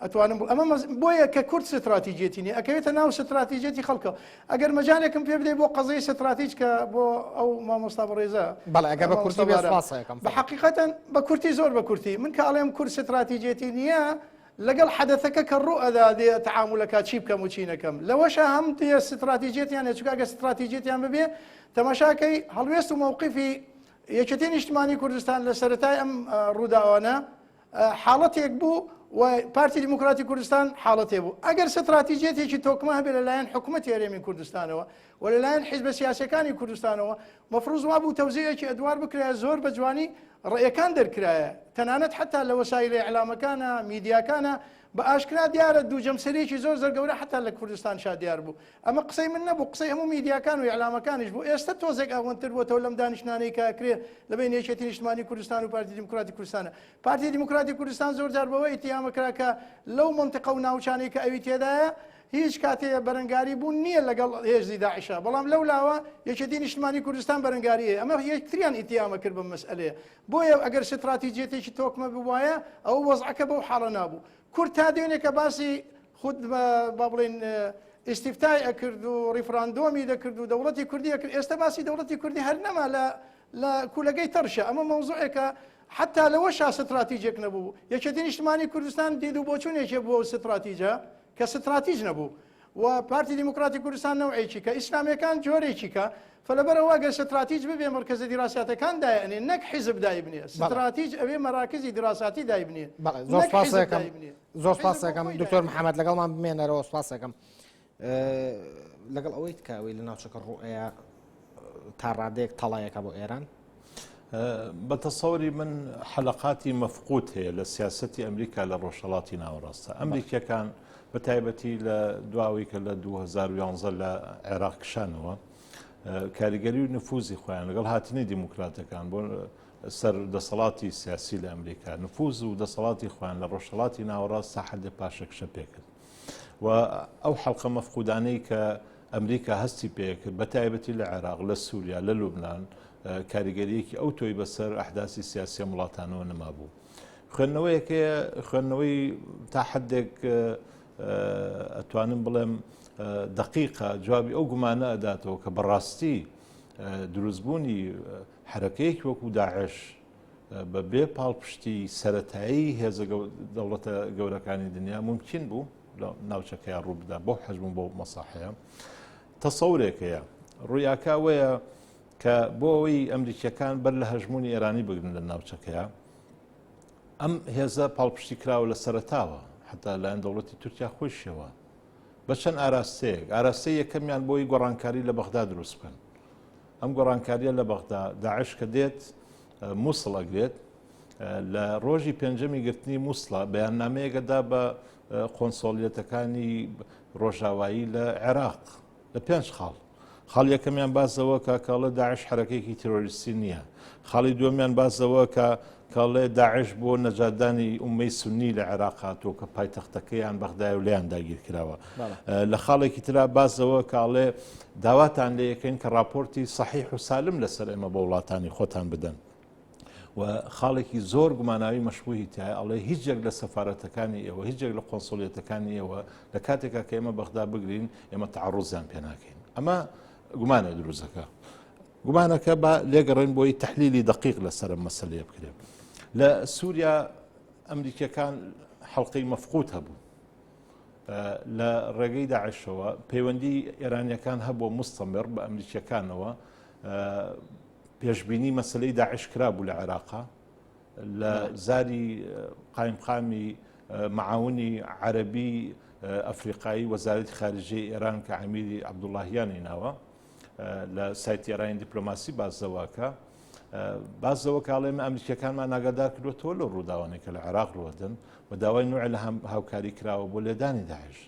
ئەتوانم بڵ ئەمە بۆیە کە کورد ستراتیجیەتی نیە ئەکەوێتە ناو ستراتیجیەتی خەڵکە ئەگەر مەجالێکم پێ بدەی بۆ قەزیەی ستراتیج کە بۆ ئەو مامۆستا بەڕێزە بەڵێ ئەگەر بە کورتی بێ مامۆستا بارام. سوپاس ئەکەم. بە حەقیقەتەن بە کورتی زۆر بە کورتی من کە ئەڵێم کورد ستراتیجیەتی نییە لەگەڵ حەدەثەکە کە ڕوو ئەدا دێ تەعامولەکە چی بکەم و چی نەکەم لەوەشە هەم دێ ستراتیجیەتیان هەیە چونکە ئەگەر ستراتیجیەتیان ببێ تەماشاکەی هەڵوێست و مەوقیفی یەکێتی نیشتمانی کوردستان لە سەرەتای ئەم ڕووداوانە حاڵەتێک بوو و پارتی دیموکراتی کوردستان حاڵەتێ بوو ئەگەر ستراتیجیەتێکی تۆکمە هەبێ لەلایەن حکوومەتی هەرێمی کوردستانەوە و لەلایەن حیزبە سیاسەکانی کوردستانەوە مەفروز وا بوو تەوزیعێکی ئەدوار بکرایە زۆر بە جوانی ڕێیەکان دەرکرایە تەنانەت حتا لە وەسایلە ئیعلامەکانە میدیاکانە بە ئاشکرا دیارە دوو جەمسەرێکی زۆر زۆر گەورە حتا لە کوردستان شا دیار بوو ئەمە قسەی من نەبوو قسەی هەموو میدیاکان و ئیعلامەکانیش بوو ئێستا تۆزێک ئەوەندتر بۆتەوە لەم دانیشتنانەی کە ئەکرێ لە بەین یەکێتی نیشتمانی کوردستان و پارتی دیموکراتی کوردستانە پارتی دیموکراتی کوردستان زۆر جار بەوە ئیتیهامە کرا کە لەو مەنتیقە و ناوچانەی کە ئەوی تێدایە هیچ کاتێ بەرەنگاری بوون نییە لەگەڵ هێزی داعشا بەڵام لەو لاوە یەکێتی نیشتمانی کوردستان بەرەنگاری هەیە ئەمە یەکتریان ئیتیهامە کرد بەم مەسئەلەیە بۆیە ئەگەر ستراتیجیەتێکی تۆکمە ببوایە ئەو وەزعەکە بەو حاڵە نابوو کورد تا دوێنێ کە باسی خود با بڵێین ئیستیفتای ئەکرد و ڕیفراندۆمی دەکرد و دەوڵەتی کوردی ئەکرد ئێستا باسی دەوڵەتی کوردی هەر نەما لە لە کولەگەی تەرشە ئەمە مەوزوعێکە حتا لەوەشا ستراتیجێک نەبوو یەکێتی نیشتمانی کوردستان دید و بۆچوونێکی بووە و ستراتیجە کە ستراتیج نەبوو و پارتی دیموکراتی کوردستان نەوعێکی کە ئیسلامیەکان جۆرێکی کە فلەبەرەوە گەر ستراتیج ببێ مەرکەزە دیراساتەکان دایئەنێ نەک حیزب دایبنێ ستراتیج ئەوێ مەراکزی دیراساتی دایبنێ بەڵێ زۆر سپاس دەکەم زۆر سپاس دەکەم دکتۆر محەممەد لەگەڵمان بمێنەرەوە سپاس دەکەم لەگەڵ ئەوەی کە ئەوەی لە ناوچەکە ڕوئەیە تا ڕادەیەک تەڵایەکە بۆ ئێران بە تەسەوری من حەلەقاتی مەفقود هەیە لە سیاسەتی ئەمریکا لە ڕۆژهەڵاتی ناوەڕاستە. ئەمریکیەکان بە تایبەتی لە دواوەی کە لە 2011 لە عێراق کشانەوە کاریگەری و نفوزی خۆیان لەگەڵ هاتنی دیموکراتەکان بۆ سەر دەسەڵاتی سیاسی لە ئەمریکا نفوز و دەسەڵاتی خۆیان لە ڕۆژهەڵاتی ناوەڕاست تا حەدێ پاشەکشە پێکرد و ئەو حەڵقە مەفقودانەی کە ئەمریکا هەستی پێکرد بە تایبەتی لە عێراق لە سووریا لە لوبناان کاریگەریەکی ئەو تۆی بەسەر ئەحداسی سیاسی ئەم وڵاتانەوە نەمابوو. خوێندنەوەیەک هەیە خوێندنەوەی تا حدێک ئەتوانم بڵێم دقیقە جوابی ئەو گومانە ئەداتەوە کە بەڕاستی دروستبوونی حرەکەیەکی وەکو داعش بە بێ پاڵپشتی سەتایی هێزە دەوڵەتە گەورەکانی دنیا ممکن بوو لە ناوچەکەیان ڕوو بدا بۆ حەجم بۆ مەساحەیە تەسەورێک هەیە ڕوویاکە وەیە. کە بۆ ئەوەی ئەمریکیەکان بەر لە هەژمونی ئێرانی بگرن لە ناوچەکەیە ئەم هێزە پاڵپشتی کراوە لە سەرەتاوە حتا لایەن دەوڵەتی تورکیا خۆیشەوە بە چەند ئاراستەیەک ئاراستەی یەکەمیان بۆی گۆڕانکاری لە بەغدا دروست بکەن ئەم گۆڕانکاریە لە بەغدا داعش کە دێت مووسڵ ئەگرێت لە ڕۆژی پێنجەمی گرتنی مووسڵە بەیاننامەیەکەدا بە قۆنسۆڵیەتەکانی ڕۆژاوایی لە عێراق لە پێنج خاڵ. خاڵی یەکەمیان باس لەوە کە کەڵێ داعش حەرەکەیەکی تیرۆریستی نییە. خاڵی دووەمیان باس لەوە کە کەڵێ داعش بۆ نەجاتدانی ئومەی سوننی لە عێراق هاتووە کە پایتەختەکەیان بەغدایە و لێیان داگیر کراوە. لە خاڵێکی ترا باس لەوە کاڵێ داواتان لێ یەکەین کە ڕاپۆرتی سەحیح و سالم لەسەر ئێمە بۆ وڵاتانی خۆتان بدەن. و خاڵێکی زۆر گوماناوی مەشبوهی تایە ئەڵێ هیچ یەک لە سەفارەتەکانی ئێوە هیچ یەک لە قۆنسۆلیەتەکانی ئێوە لە کاتێکا کە ئێمە بەغدا بگرین ئێمە تعرضیان پێ ناکەین ئەمە گومانە دروستەکە گومانەکە با لێگەڕێن بۆی تحلیلی دقیق لەسەر مەسلەیە بکرێت لە سووریا ئەمریکیەکان حەڵقەی مەفقود هەبوو لە ڕێگەی داعشەوە پەیوەندی ئێرانیەکان هەبووە مستەمر بە ئەمریکیەکانەوە پێشبینی مەسەلەی داعش کرابوو لە عێراقا لە زاری قایمقامی معاونی عەربی ئەفریقایی وەزارەتی خارجیەی ئێران کە ئەمیری عەبدوڵاهیانی ناوە لە سایتی ئێرانی دیپلۆماسی باس لەوەکە باس لەوە کاڵێ ئێمە ئەمریکیەکانمان ئاگادار کردوەوە لەو ڕووداوانەی کە لە عێراق ڕوەدەن و داوای نوع لە هاوکاری کراوە بۆ لێدانی داعش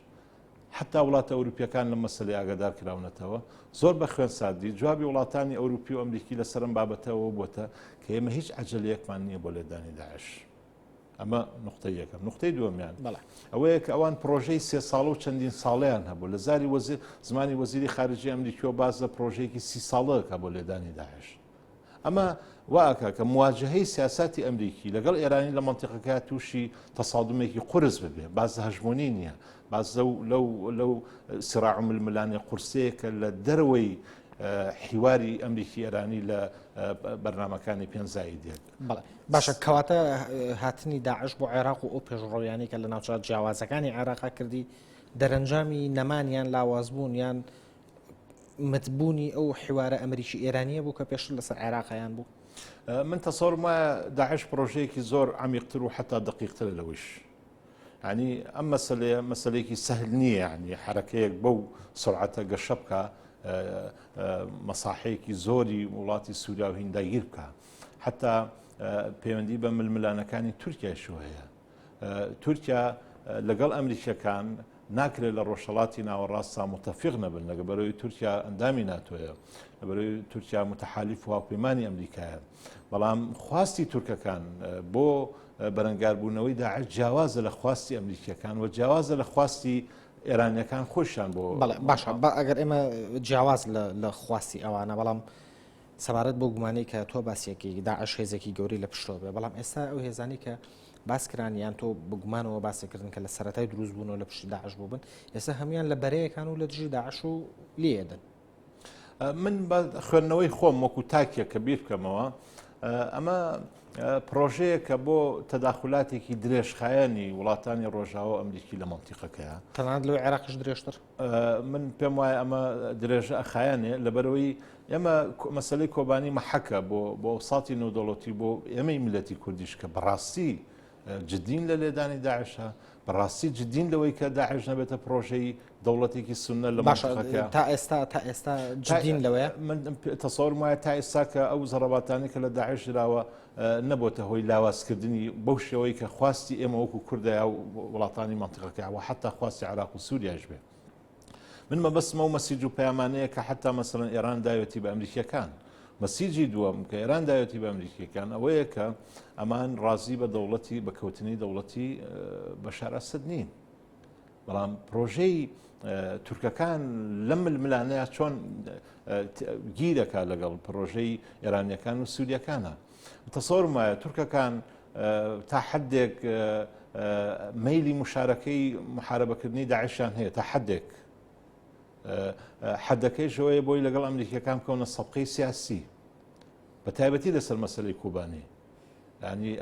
حەتا وڵاتە ئەوروپیەکان لەم مەسەلەیە ئاگادار کراونەتەوە. زۆر بە خوێن ساردی جوابی وڵاتانی ئەوروپی و ئەمریکی لەسەر ئەم بابەتە ئەوە بۆتە کە ئێمە هیچ عەجەلەیەکمان نییە بۆ لێدانی داعش. ئەمە نقطەی یەکەم. نقطەی دووەمیان ئەوەیە کە ئەوان پرۆژەی سێ ساڵە و چەندین ساڵەیان هەبوو لە زاری وەزیر زمانی وەزیری خارجی ئەمریکیەوە باس لە پرۆژەیەکی سی ساڵەکە بۆ لێدانی داعش. ئەمە وا ئەکا کە مواجهەی سیاساتی ئەمریکی لەگەڵ ئێرانی لە مەنتیقەکە تووشی تەسادومێکی قورس ببێ. باس لە هەژمۆنی نییە، باس لەو لەو لەو سراع و ململانێ قورسەیە کە لە دەرەوەی حیواری ئەمریکی ئێرانی لە بەرنامەکانی پێنزایی دێت. بەڵێ باشە کەواتە هاتنی داعش بۆ عێراق و ئەو پێشڕەویانەی کە لە ناوچە جیاوازەکانی عێراقا کردی دەرەنجامی نەمان یان لاوازبوون یان متبوونی ئەو حیوارە ئەمریکی ئێرانیە بوو کە پێشتر لەسەر عێراق هەیان بوو؟ من تەسەورم وایە داعش پرۆژەیەکی زۆر عمیقتر و حتا دقیقترە لەوەیش. ینی ئەم مەسلەیە مەسلەیەکی سەهل نییە ینی حرەکەیەک بەو سرعەتە گەشە بکە مەساحەیەکی زۆری وڵاتی سووریا و هینداگیر بکە حتا پەیوەندی بە ململانەکانی تورکیاشەوە هەیە تورکیا لەگەڵ ئەمریکیەکان ناکرێت لە ڕۆژهەڵاتی ناوەڕاستدا موتەفیق نەبن، لەبەرئەوەی تورکیا ئەندامی ناتۆیە، لەبەرئەوەی تورکیا موتەحالیف و هاوپەیمانی ئەمریکایە. بەڵام خواستی تورکەکان بۆ بەرەنگاربوونەوەی داعش جیاوازە لە خواستی ئەمریکیەکان و جیاوازە لە خواستی ئێرانیەکان خۆشیان بۆ بەڵێ باشە با ئەگەر ئێمە جیاواز لە خواستی ئەوانە بەڵام سەبارەت بۆ گومانەی کە تۆ باسیەکەی داعش هێزێکی گەورەی لە پشتەوە بێ بەڵام ئێستا ئەو هێزانی کە باس کران یان تۆ بگومانەوە باسی کردن کە لە سەرەتای دروست بوونەوە لە پشتی داعش بووبن ئێستا هەمویان لە بەرەیەکان و لە دژی داعش و لێدن من بە خوێندنەوەی خۆم وەکو تاکێک کە بیر بکەمەوە ئەمە پرۆژەیەکە بۆ تەداخلاتێکی درێژخایەنی وڵاتانی ڕۆژاوە ئەمریکی لە مەنتیقەکەیە تەنانەت لەوەی عێراقش درێژتر من پێم وایە ئەمە درێژە ئەخایەنێ لەبەرەوەی ئێمە مەسلەی کۆبانی مەحەکە بۆ بۆ ئەوساتی نێودەوڵەتی بۆ ئێمەی میلەتی کوردیش کە بەڕاستی جدین لە لێدانی داعشە بەڕاستی جدین لەوەی کە داعش نەبێتە پرۆژەی دەوڵەتێکی سوننە لە باشە تا ئێستا تا ئێستا جدین لەوەیە من تەسەورم وایە تا ئێستا کە ئەو زەڕەباتانی کە لە داعش دراوە نەبۆتە هۆی لاوازکردنی بەو شێوەی کە خواستی ئێمە وەکو کوردە و وڵاتانی مەنتیقەکە و حتا خواستی عراق و سووریاش بێ. من مەبەستم ئەو مەسیج و پەیامانەیە کە حتا مەسەلەن ئێران داوێتی بە ئەمریکیەکان. مەسیجی دووەم کە ئێران داوێتی بە ئەمریکیەکان ئەوەیە کە ئەمان ڕازی بە دەوڵەتی بە کەوتنی دەوڵەتی بەشار ئەسەد نین. بەڵام پرۆژەی تورکەکان لەم ململانەیە چۆن گیرەکە لەگەڵ پرۆژەی ئێرانیەکان و سووریەکانە تەسەورم وایە تورکەکان تا حدێک مەیلی مشارەکەی محاربەکردنی داعشیان هەیە تا حدێک حدەکەی شەوەیە بۆی لەگەڵ ئەمریکیەکان بکەونە سەبقەی سیاسی بە تایبەتی لەسەر مەسلەی کوبانی. ینی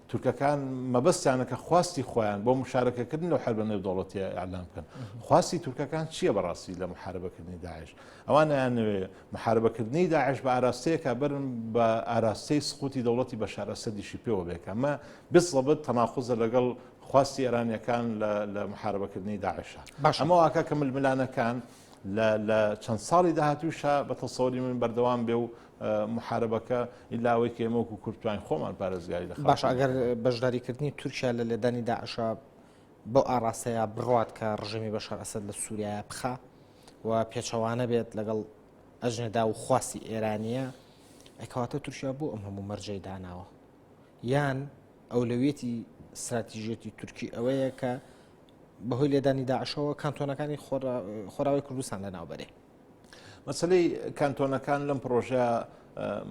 تورکەکان مەبەستیانە کە خواستی خۆیان بۆ مشارەکەکردن لەو حربە نێودەوڵەتیە ئیعلان بکەن خواستی تورکەکان چییە بەڕاستی لە محاربەکردنی داعش ئەوان نایانەوێ محاربەکردنی داعش بە ئاراستەیەکە بەرن بە ئاراستەی سقوتی دەوڵەتی بەشار ئەسەدیشی پێوە بێ کە ئەمە بالضبط تەناقوزە لەگەڵ خواستی ئێرانیەکان لە محاربەکردنی داعشە باش ئەمە واکە کە ململانەکان لە چەند ساڵی داهاتووشا بە تەسەوری من بەردەوام بێ و محاربەکە ئیلا ئەوەی کە ئێمە وەکو کورد توانین خۆمان پارێزگاری لە باشە خاکمان ئەگەر بەشداریکردنی تورکیا لە لێدانی داعشا بەو ئاڕاستەیە بڕوات کە ڕژێمی بەشار ئەسەد لە سووریایە بخا و پێچەوانە بێت لەگەڵ ئەژنەدا و خواستی ئێرانیە ئەکەواتە تورکیا بۆ ئەم هەموو مەرجەی داناوە یان ئەولەویەتی ستراتیژیەتی تورکی ئەوەیە کە بەهۆی لێدانی داعشەوە کانتۆنەکانی خۆراوی کوردستان لەناوبەرێ. مەسلەی کانتۆنەکان لەم پرۆژە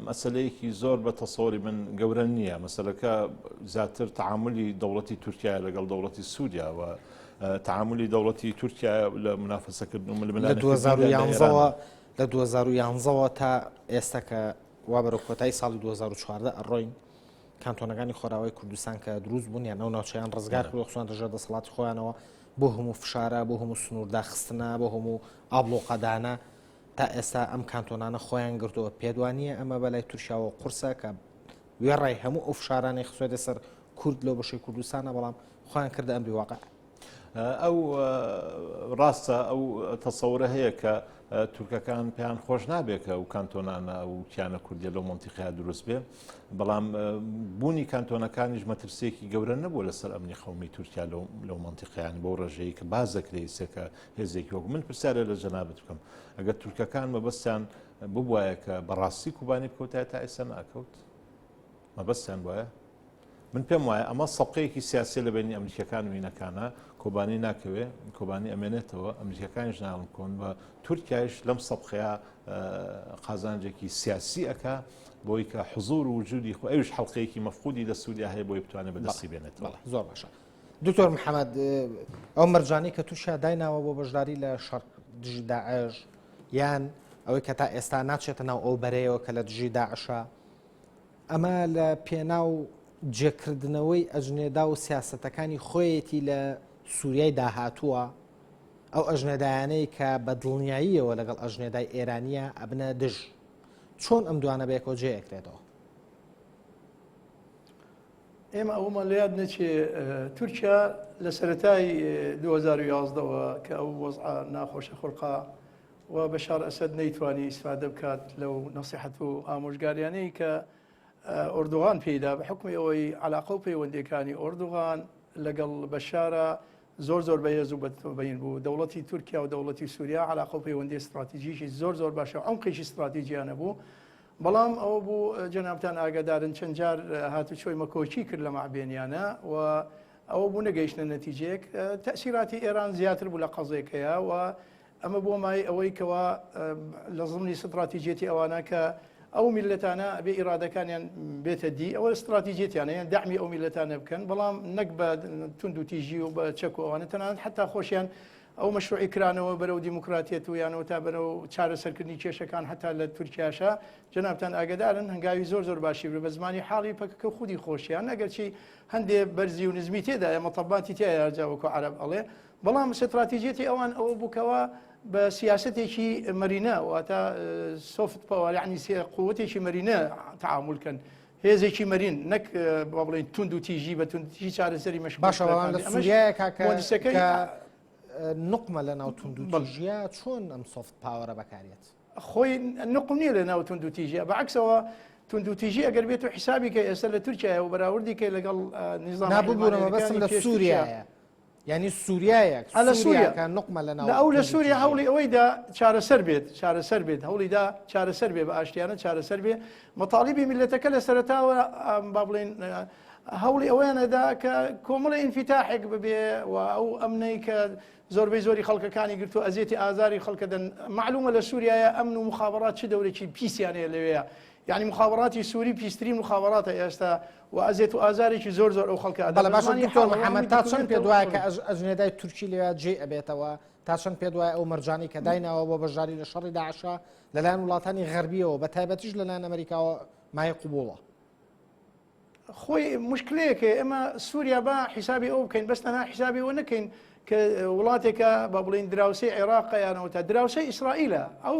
مەسلەیەکی زۆر بە تەسەوری من گەورە نییە مەسلەکە زیاتر تعاملی دەوڵەتی تورکیا لەگەڵ دەوڵەتی سووریا و تعاملی دەوڵەتی تورکیا لە منافەسەکردن و ململانێ لە 2011ەوە لە 2011ەوە تا ئێستا کە وا بەرەو کۆتایی ساڵی 2014 ئەڕۆین کانتۆنەکانی خۆراوای کوردستان کە دروست بوون یان ئەو ناوچەیان ڕزگار کرد و خستوانتە ژێر دەسەڵاتی خۆیانەوە بۆ هەموو فشارە بۆ هەموو سنوورداخستنە بۆ هەموو ئابڵۆقەدانە تا ئێستا ئەم کانتۆنانە خۆیان گرتووە پێت وانییە ئەمە بەلای تورکیاوە قورسە کە وێڕای هەموو ئەو فشارانەی خستوێتە سەر کورد لەو بەشەی کوردستانە بەڵام خۆیان کردە ئەمری واقع. ئەو ڕاستە ئەو تەسەورە هەیە کە تورکەکان پێیان خۆش نابێت کە ئەو کانتۆنانە و کیانە کوردیە لەو مەنتیقەیە دروست بێ بەڵام بوونی کانتۆنەکانیش مەترسیەکی گەورە نەبوو لەسەر ئەمنی قەومی تورکیا لەو مەنتیقەیان بەو ڕێژەیە کە باز دەکرێت سێکە هێزێکی وەک من پرسیارە لە جەنابت بکەم ئەگەر تورکەکان مەبەستیان ببوایە کە بەڕاستی کوبانی بکەوتایە تا ئێستا ناکەوت مەبەستیان وایە من پێم وایە ئەمە سەبقەیەکی سیاسیە لە بینی ئەمریکیەکان و هینەکانە کۆبانی ناکەوێ کۆبانی ئەمێنێتەوە ئەمریکەکانیش ناڵم کۆن بە تورکیایش لەم سەبقەیە قازانجێکی سیاسی ئەک بۆی کە حزور و وجودی خۆ ئەوش حڵلقەیەکی مەفقودی لە سووریا هەیە بۆی بتوانێت بەدەستی بێنێتەوە زۆر باشە دکتۆر محەممەد ئەو مەرجانەی کە تورکیا دایناوە بۆ بەشداری لە شەڕ دژی داعش یان ئەوەی کە تا ئێستا ناچێتە ناو ئەو بەرەیەوە کە لە دژی داعشە ئەمە لە پێناو جێکردنەوەی ئەجنێدا و سیاسەتەکانی خۆیەتی لە سووریای داهاتووە، ئەو ئەژنێدایانەی کە بە دڵنیاییەوە لەگەڵ ئەژنێدای ئێرانییە ئەبنە دژ. چۆن ئەم دوانە بەیەکەوە جێ ئەکرێتەوە؟ ئێمە ئەوەمان لە یاد نەچێ تورکیا لە سەرەتای 2011ەوە کە ئەو وەزعە ناخۆشە خولقا و بەشار ئەسەد نەیتوانی ئیسفادە بکات لەو نەسیحەت و ئامۆژگاریانەی کە ئۆردوغان پێیدا بە حکمی ئەوەی علاقە و پەیوەندیەکانی ئۆردوغان لەگەڵ بەشارە زۆر زۆر بەهێز و بەین بوو دەوڵەتی تورکیا و دەوڵەتی سووریا علاقە و پەیوەندی استراتیژیی زۆر زۆر باشە عمقێکی استراتیژیانە بوو بەڵام ئەوە بوو جەنابتان ئاگادارن چەند جار هاتوچۆی مەکۆکی کرد لە مابێنیانە و ئەوە بوو نەگەیشتە نەتیجەیەک تەسیراتی ئێران زیاتر بوو لە قەزێکەیە و ئەمە بووە مایەی ئەوەی کەوا لە زمنی ستڕاتیجیەتی ئەوانە کە ئەو میللەتانە ئەبێ ئیرادەکانیان بێتە دی ئەوە ستڕاتیجیەتیانە یان دەعمی ئەو میللەتانە بکەن بەڵام نەک بە توند و تیژی و بە چەک و ئەوانە تەنانەت حتا خۆشیان ئەو مەشروعی کرانەوە بەرەو دیموکراتیەت و یانەوە تا بەرەو چارەسەرکردنی کێشەکان حتا لە تورکیاشە جەنابتان ئاگدارن هەنگاوی زۆر زۆر باشی بە زمانی حاڵی پەکەکە خودی خۆشیان ئەگەرچی هەندێ بەرزی و نزمی تێدایە مەتەباتی تایە جا وەکو عەرەب ئەڵێ بەڵام ستراتیجیەتی ئەوان ئەوە بوو کەوا بە سیاسەتێکی مەرینە واتە soft power یعنی قوتێکی مەرینە تعامل کەن هێزێکی مەرین نەک با بڵێن توند و تیژی بە توند تیژی چارەسەری مەش باشە بەڵام لە سووریایە کاکە کە نقمە لە ناو توند و تیژیە چۆن ئەم soft power ە بەکارێت خۆی نقم نییە لە ناو توند و تیژیە بەعکسەوە توندوتیژی ئەگەر بێت و حیسابی کە ئێستا لە تورکیایە و بەراوردی کە لەگەڵ نیزام ناببوونەوە بەسم لە سووریایە یانی سووریایەک لە سووریا کە نوقمە لە ناو لە ئەو لە سووریا هەوڵی ئەوەی دا چارەسەر بێت چارەسەر بێت هەوڵی دا چارەسەر بێ بە ئاشتیانە چارەسەر بێ مەتاڵیبی میللەتەکە لە سەرەتاوە با بڵێین هەوڵی ئەوەیان ئەدا کە کۆمەڵی ئینفیتاحێک ببێ و ئەو ئەمنەی کە زۆربەی زۆری خەڵکەکانی گرتو ئەزیەتی ئازاری خەڵکە دەن معلومە لە سووریایە ئەمن و مخابرات چ دەورێکی پیسیان هەیە لەوەیە یانی مخابراتی سوری پیسترین مخابراتە ئێستا و ئەزێت و ئازارێکی زۆر زۆر ئەو خەڵکە ئەدا. بەڵێ باشە دکتۆر محەمەد تا چەند پێت وایە کە ئەجنێدای تورکی لەوێ جێی ئەبێتەوە تا چەند پێت وایە ئەو مەرجانەی کە دایناوە بۆ بەشداری لە شەڕی داعشا لەلایەن وڵاتانی غەربیەوە بە تایبەتیش لەلایەن ئەمریکاوە مایە قوبوڵە؟ خۆی مشکلەیەکە ئێمە سووریا با حیسابی ئەو بکەین بەس تەنها حیسابی ئەوە نەکەین کە وڵاتێکە با بڵین دراوسێی عێراقە یانەوە تا دراوسێی ئیسرائیلە ئەو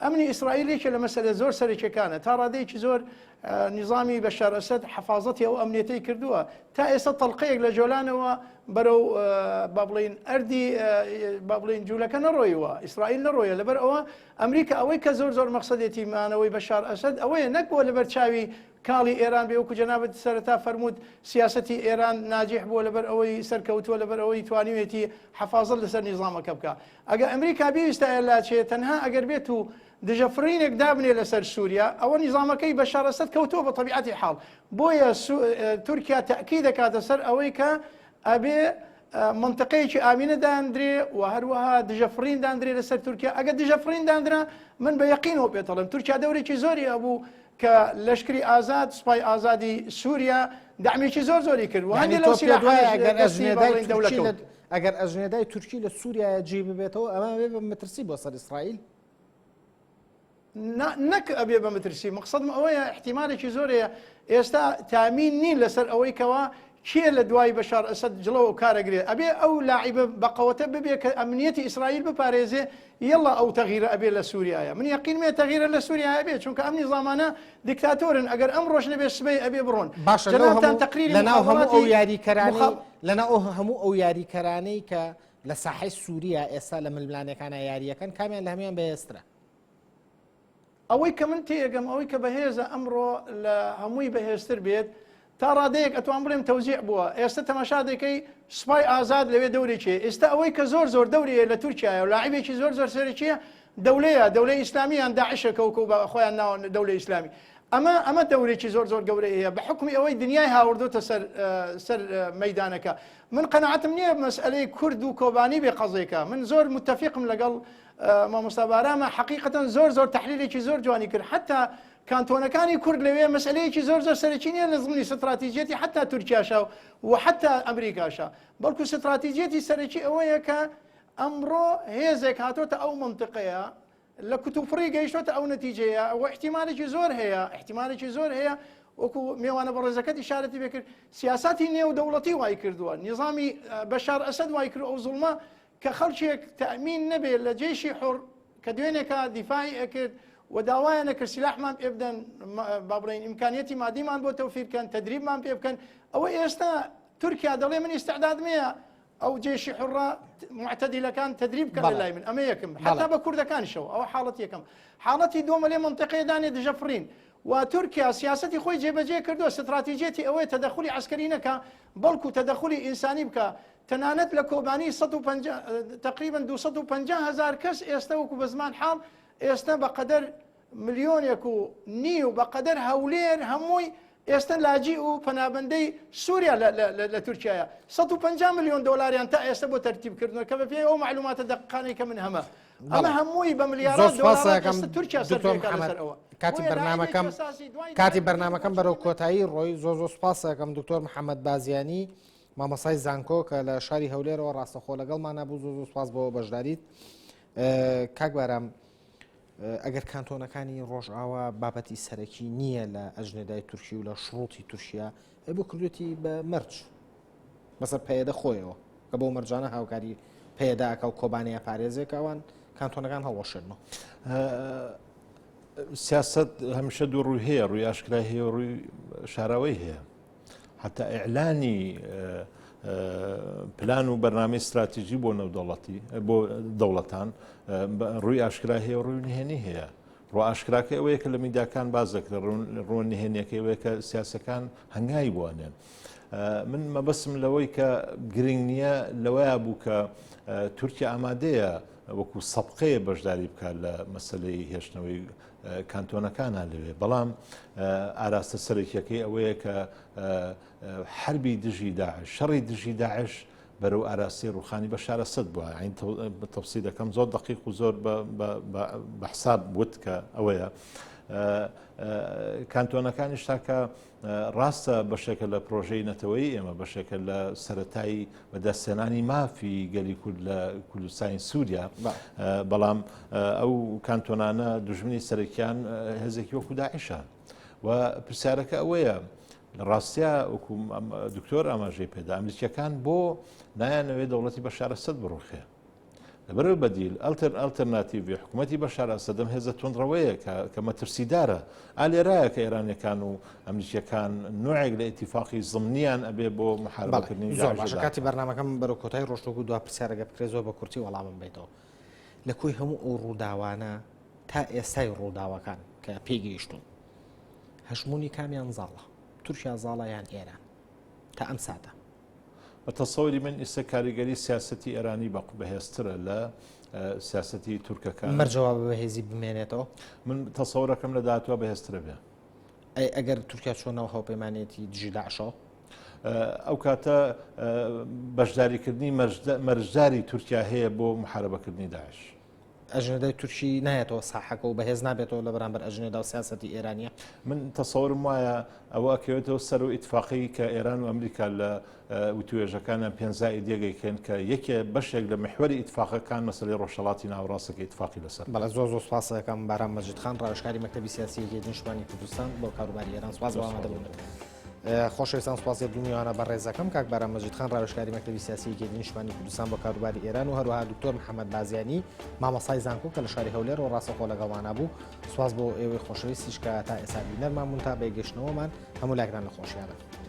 ئەمنی ئیسرائیل یەکێ لە مەسەلە زۆر سەرەکیەکانە تا ڕادەیەکی زۆر نیزامی بەشار ئەسەد حەفازەتی ئەو ئەمنیەتەی کردووە تا ئێستا تەڵقەیەک لە جۆلانەوە بەرەو با بڵین ئەردی با بڵین جوولەکە نەڕۆیوە ئیسرائیل نەڕۆیە لەبەر ئەوە ئەمریکا ئەوەی کە زۆر زۆر مەقسەدێتی مانەوەی بەشار ئەسەد ئەوەیە نەک بۆ لەبەر چاوی کاڵی ئێران بێ وەکو جەنابت سەرەتا فەرمووت سیاسەتی ئێران ناجیح بووە لەبەر ئەوەی سەرکەوتووە لەبەر ئەوەی توانیوێتی حەفازەت لەسەر نیزامەکە بکا ئەگەر ئەمریکا بیویستایە لاچێ تەنها ئەگەر بێت و دژە فڕینێک دابنێ لەسەر سووریا ئەوە نیزامەکەی بەشار ئەسەد کەوتووە بە تەبیعەتی حاڵ بۆیە تورکیا تەئکید دەکاتە سەر ئەوەی کە ئەبێ مەنتقەیەکی ئامینە داندرێ و هەروەها دژە فڕین داندرێ لەسەر تورکیا ئەگەر دژە فڕین داندرا من بە یەقینەوە پێت دەڵێم تورکیا دەورێکی زۆری هەبوو کە لەشکری ئازاد سوپای ئازادی سووریا دەعمێکی زۆر زۆری کرد و هەندێک لەو سیلاحانەش دەستی بە بڵێین دەولە کەوت. ئەگەر ئەژنێدای تورکی لە سووریایە جێی ببێتەوە ئەمە ئەبێ بە مەترسی بۆ سەر ئیسرائیل؟ نا نەک ئەبێ بە مەترسی مەقسەدم ئەوەیە ئیحتیمالێکی زۆر هەیە ئێستا تامین نین لەسەر ئەوەی کەوا کێ لە دوای بەشار ئەسەد جڵەوە و کارەگرێ ئەبێ ئەو لاعیبە بەقەوەتە ببێ کە ئەمنیەتی ئیسرائیل بپارێزێ یەڵا ئەو تەغیرە ئەبێ لە سووریایە من یەقینم هەیە تەغیرە لە سووریا ئەبێ چونکە ئەم نیزامانە دیکتاتۆرن ئەگەر ئەمڕۆش نەبێ سبەی ئەبێ بڕۆن باشە لەو جەنابتان هەموو تەقریری لەناو هەموو ئەو مخابەراتی یاریکەرانەی مخا لەناو ئەو هەموو ئەو یاریکەرانەی کە لە ساحەی سووریا ئێستا لە ململانێکانە یارییەکەن کامیان لە هەموان بەهێزترە؟ ئەوەی کە من تێیەگەم ئەوەی کە بەهێزە ئەمڕۆ لە هەمووی بەهێزتر بێت تا ڕادەیەک ئەتوان بڵێم تەوزیع بووە ئێستا تەماشا دەکەی سوپای ئازاد لەوێ دەورێکی هەیە ئێستا ئەوەی کە زۆر زۆر دەوری هەیە لە تورکیایە و لاعبێکی زۆر زۆر سەرەکیە دەولەیە دەولەی ئیسلامی یان داعشە کە وەکو بە خۆیان ناوە دەولەی ئیسلامی ئەمە ئەمە دەورێکی زۆر زۆر گەورەی هەیە بە حکومی ئەوەی دنیای هاوردۆتە سەر سەر مەیدانەکە من قەناعەتم نییە مەسئلەی کورد و کۆبانی بێ قەزێکە من زۆر متفقم لەگەڵ مامۆستا بارامە حەقیقەتەن زۆر زۆر تەحلیلێکی زۆر جوانی کرد حتا کانتۆنەکانی کورد لەوێ مەسئلەیەکی زۆر زۆر سەرەکی نییە لە زمنی ستراتیجیەتی حتا تورکیاشا و حتا ئەمریکاشا بەڵکو ستراتیجیەتی سەرەکی ئەوەیە کە ئەمڕۆ هێزێک هاتۆتە ئەو منطقەیە لە کوتوپڕی گەیشتۆتە ئەو نەتیجەیە و احتیمالێکی زۆر هەیە احتیمالێکی زۆر هەیە وەکو مێوانە بەڕێزەکەت ئیشارەتی پێکرد سیاسەتی نێودەوڵەتی وای کردووە نیزامی بەشار ئەسەد وای کرد ئەو زوڵمە کە خەڵکێک تەئمین نەبێ لە جەیشی حوڕ کە دوێنێکە دیفاعی ئەکرد و داوایان ئەکرد سیلاحمان پێ بدەن با بڵێین ئیمکانیەتی مادیمان بۆ تەوفیر کەن تەدریبمان پێ بکەن ئەوە ئێستا تورکیا دەڵێ من ئیستعدادم هەیە ئەو جێشی حڕە معتەدیلەکان تدریب بکەن لای من ئەمە یەکەم حتا بە کوردەکانیشەوە ئەوە حاڵەت یەکەم حاڵەتی دووەمە لێ منطقەیە دانێ دژە فڕین و تورکیا سیاسەتی خۆی جێبەجێ کردووە ستراتیجیەتی ئەوەیە تەدەخولی عەسکەری نەکا بەڵکو تەدەخولی ئینسانی بکا تەنانەت لە کۆبانی 150 تقریبا 250 هەزار کەس ئێستا وەکو بە زمان حاڵ ئێستا بەقەدەر ملیۆنێک و نیو بەقەدەر هەولێر هەمووی ئێستا لاجی و پەنابەندەی سووریا لە تورکایە 150 میلیۆن دۆلاریان تا ئێستا بۆ تەرتیب کردنەوە کە بەپێی ئەو معلوماتە دقانەی کە من هەمە ئەمە هەمووی بە ملیارات دۆلارات ئێستا تورکیا سەرف دەکات لەسەر ئەوە. کاتی بەرنامەکەم کاتی بەرنامەکەم بەرەو کۆتایی ڕۆی زۆر زۆر سوپاسەکەم دکتۆر محەممەد بازیانی مامۆسای زانکۆ کە لە شاری هەولێرەوە ڕاستەخۆ لەگەڵمانە بوو زۆر زۆر سوپاس بۆ بەشداریت کاک بارام ئەگەر کانتۆنەکانی ڕۆژئاوا بابەتی سەرەکی نییە لە ئەژنێدای تورکی و لە شروتی تورکیا ئەی بۆ کردوێتی بە مەرج بەسەر پەیەدە خۆیەوە کە بەو مەرجانە هاوکاری پەیەدە ئەکا و کۆبانێ ئەپارێزێ کە ئەوان کانتۆنەکان هەڵوەشێنەوە. سیاست هەمیشە دوو ڕووی هەیە ڕووی ئاشکرای هەیە و ڕووی شاراوەی هەیە حتا ئیعلانی پلان و بەرنامەی استراتیژی بۆ نێودەوڵەتی بۆ دەوڵەتان ڕووی ئاشکرا هەیە و ڕووی نهێنی هەیە ڕووە ئاشکراکەی ئەوەیە کە لە میدیاکان باس دەکرێت، ڕووە نهێنیەکەی ئەوەیە کە سیاسەکان هەنگاوی بۆ ئەنێن. من مەبەستم لەوەی کە گرنگ نییە لەوەیا بوو کە تورکیا ئامادەیە وەکو سەبقەیە بەشداری بکات لە مەسلەی هێشتنەوەی کانتۆنەکانە لەوێ بەڵام ئاراستە سەرەکیەکەی ئەوەیە کە حربی دژی داعش شەڕی دژی داعش بەرەو ئاراستەی ڕووخانی بەشار ئەسەد بووە یانی تەفسیرەکەم زۆر دەقیق و زۆر بە حساب وت کە ئەوەیە کانتۆنەکانیش تاکە ڕاستە بەشێکە لە پرۆژەی نەتەوەی ئێمە بەشێکە لە سەتایی بەدەستێنانی مافی گەلی کورد لە کوردستانی سووریا بەڵام ئەو کانتۆنانە دژمنی سەرەکیان هێزێکی وەکو داعشە و پرسیارەکە ئەوەیە. لە ڕاستیا وەکو دکتۆر ئاماژەی پێدا ئەمریکیەکان بۆ نایانەوێت دەوڵەتی بەشار ئەسەد بڕوخێ لەبەرەوەی بەدیل ئەلتەر ئەلتەرناتیڤی حکوومەتی بەشار ئەسەد ئەم هێزە توندڕەوەیە کە کە مەترسیدارە ئا لێرایە کە ئێرانیەکان و ئەمریکیەکان نوعێک لە ئیتیفاقی زمنیان ئەبێ بۆ محاربەکردنی زۆر باشە کاتی بەرنامەکەم بەرەو کۆتایی ڕۆشتوەکو دوا پرسیارەگە بکرێت زۆر بە کورتی وەڵامم بیتەوە لە کۆی هەموو ئەو ڕووداوانە تا ئێستای ڕووداوەکان کە پێگەیشتون هەژموونی کامیان زاڵە تورکیا زاڵە یان ئێران تا ئەم ساتە؟ بە تەسەوری من ئیستا کاریگەری سیاسەتی ئێرانی بە بەهێزترە لە سیاسەتی تورکەکان. مەرجە وا بە بەهێزی بمێنێتەوە؟ من تەسەورەکەم لە داهاتووە بەهێزترە بێ. ئەی ئەگەر تورکیا چووە ناو هاوپەیمانێتی دژی داعشەوە؟ ئەو کاتە بەشداریکردنی مەرجداری تورکیا هەیە بۆ محاربەکردنی داعش. ئەژنەدای تورکی نایەتەوە ساحەکە و بەهێز نابێتەوە لە بەرامبەر ئەژنێدا و سیاسەتی ئێرانیە؟ من تەسەورم وایە ئەوە ئەکەوێتەوە سەر و ئیتفاقی کە ئێران و ئەمریکا لە وتوێژەکانیان پێنج زائید یەک ئەیکەن کە یەکێ بەشێک لە محوەری ئیتفاقەکان مەسەلەی ڕۆژهەڵاتی ناوەڕاستە کە ئیتفاقی لەسەر. بەڵێ زۆر زۆر سوپاس دەکەم بارام مەجید خان ڕاوێژکاری مەکتەبی سیاسی یەکێتی نیشتمانی کوردستان بۆ کاروباری ئێران سوپاس بۆ ئامادەبوونت. خۆشەویستان سوپاسی دوو میوانە بەڕێزەکەم کاک بارام مەجید خان ڕاوێژکاری مەکتەبی سیاسی یەکێتی نیشتمانی کوردستان بۆ کاروباری ئێران و هەروەها دکتۆر محەممەد بازیانی مامۆستای زانکۆ کە لە شاری هەولێر و ڕاستەخۆ لەگەڵمانە بوو سواز بۆ ئێوەی خۆشەویستیش کە تا ئێستا بینەرمان بوون تا بەیگەشتنەوەمان هەموو لایەکتان لە خۆشیانە.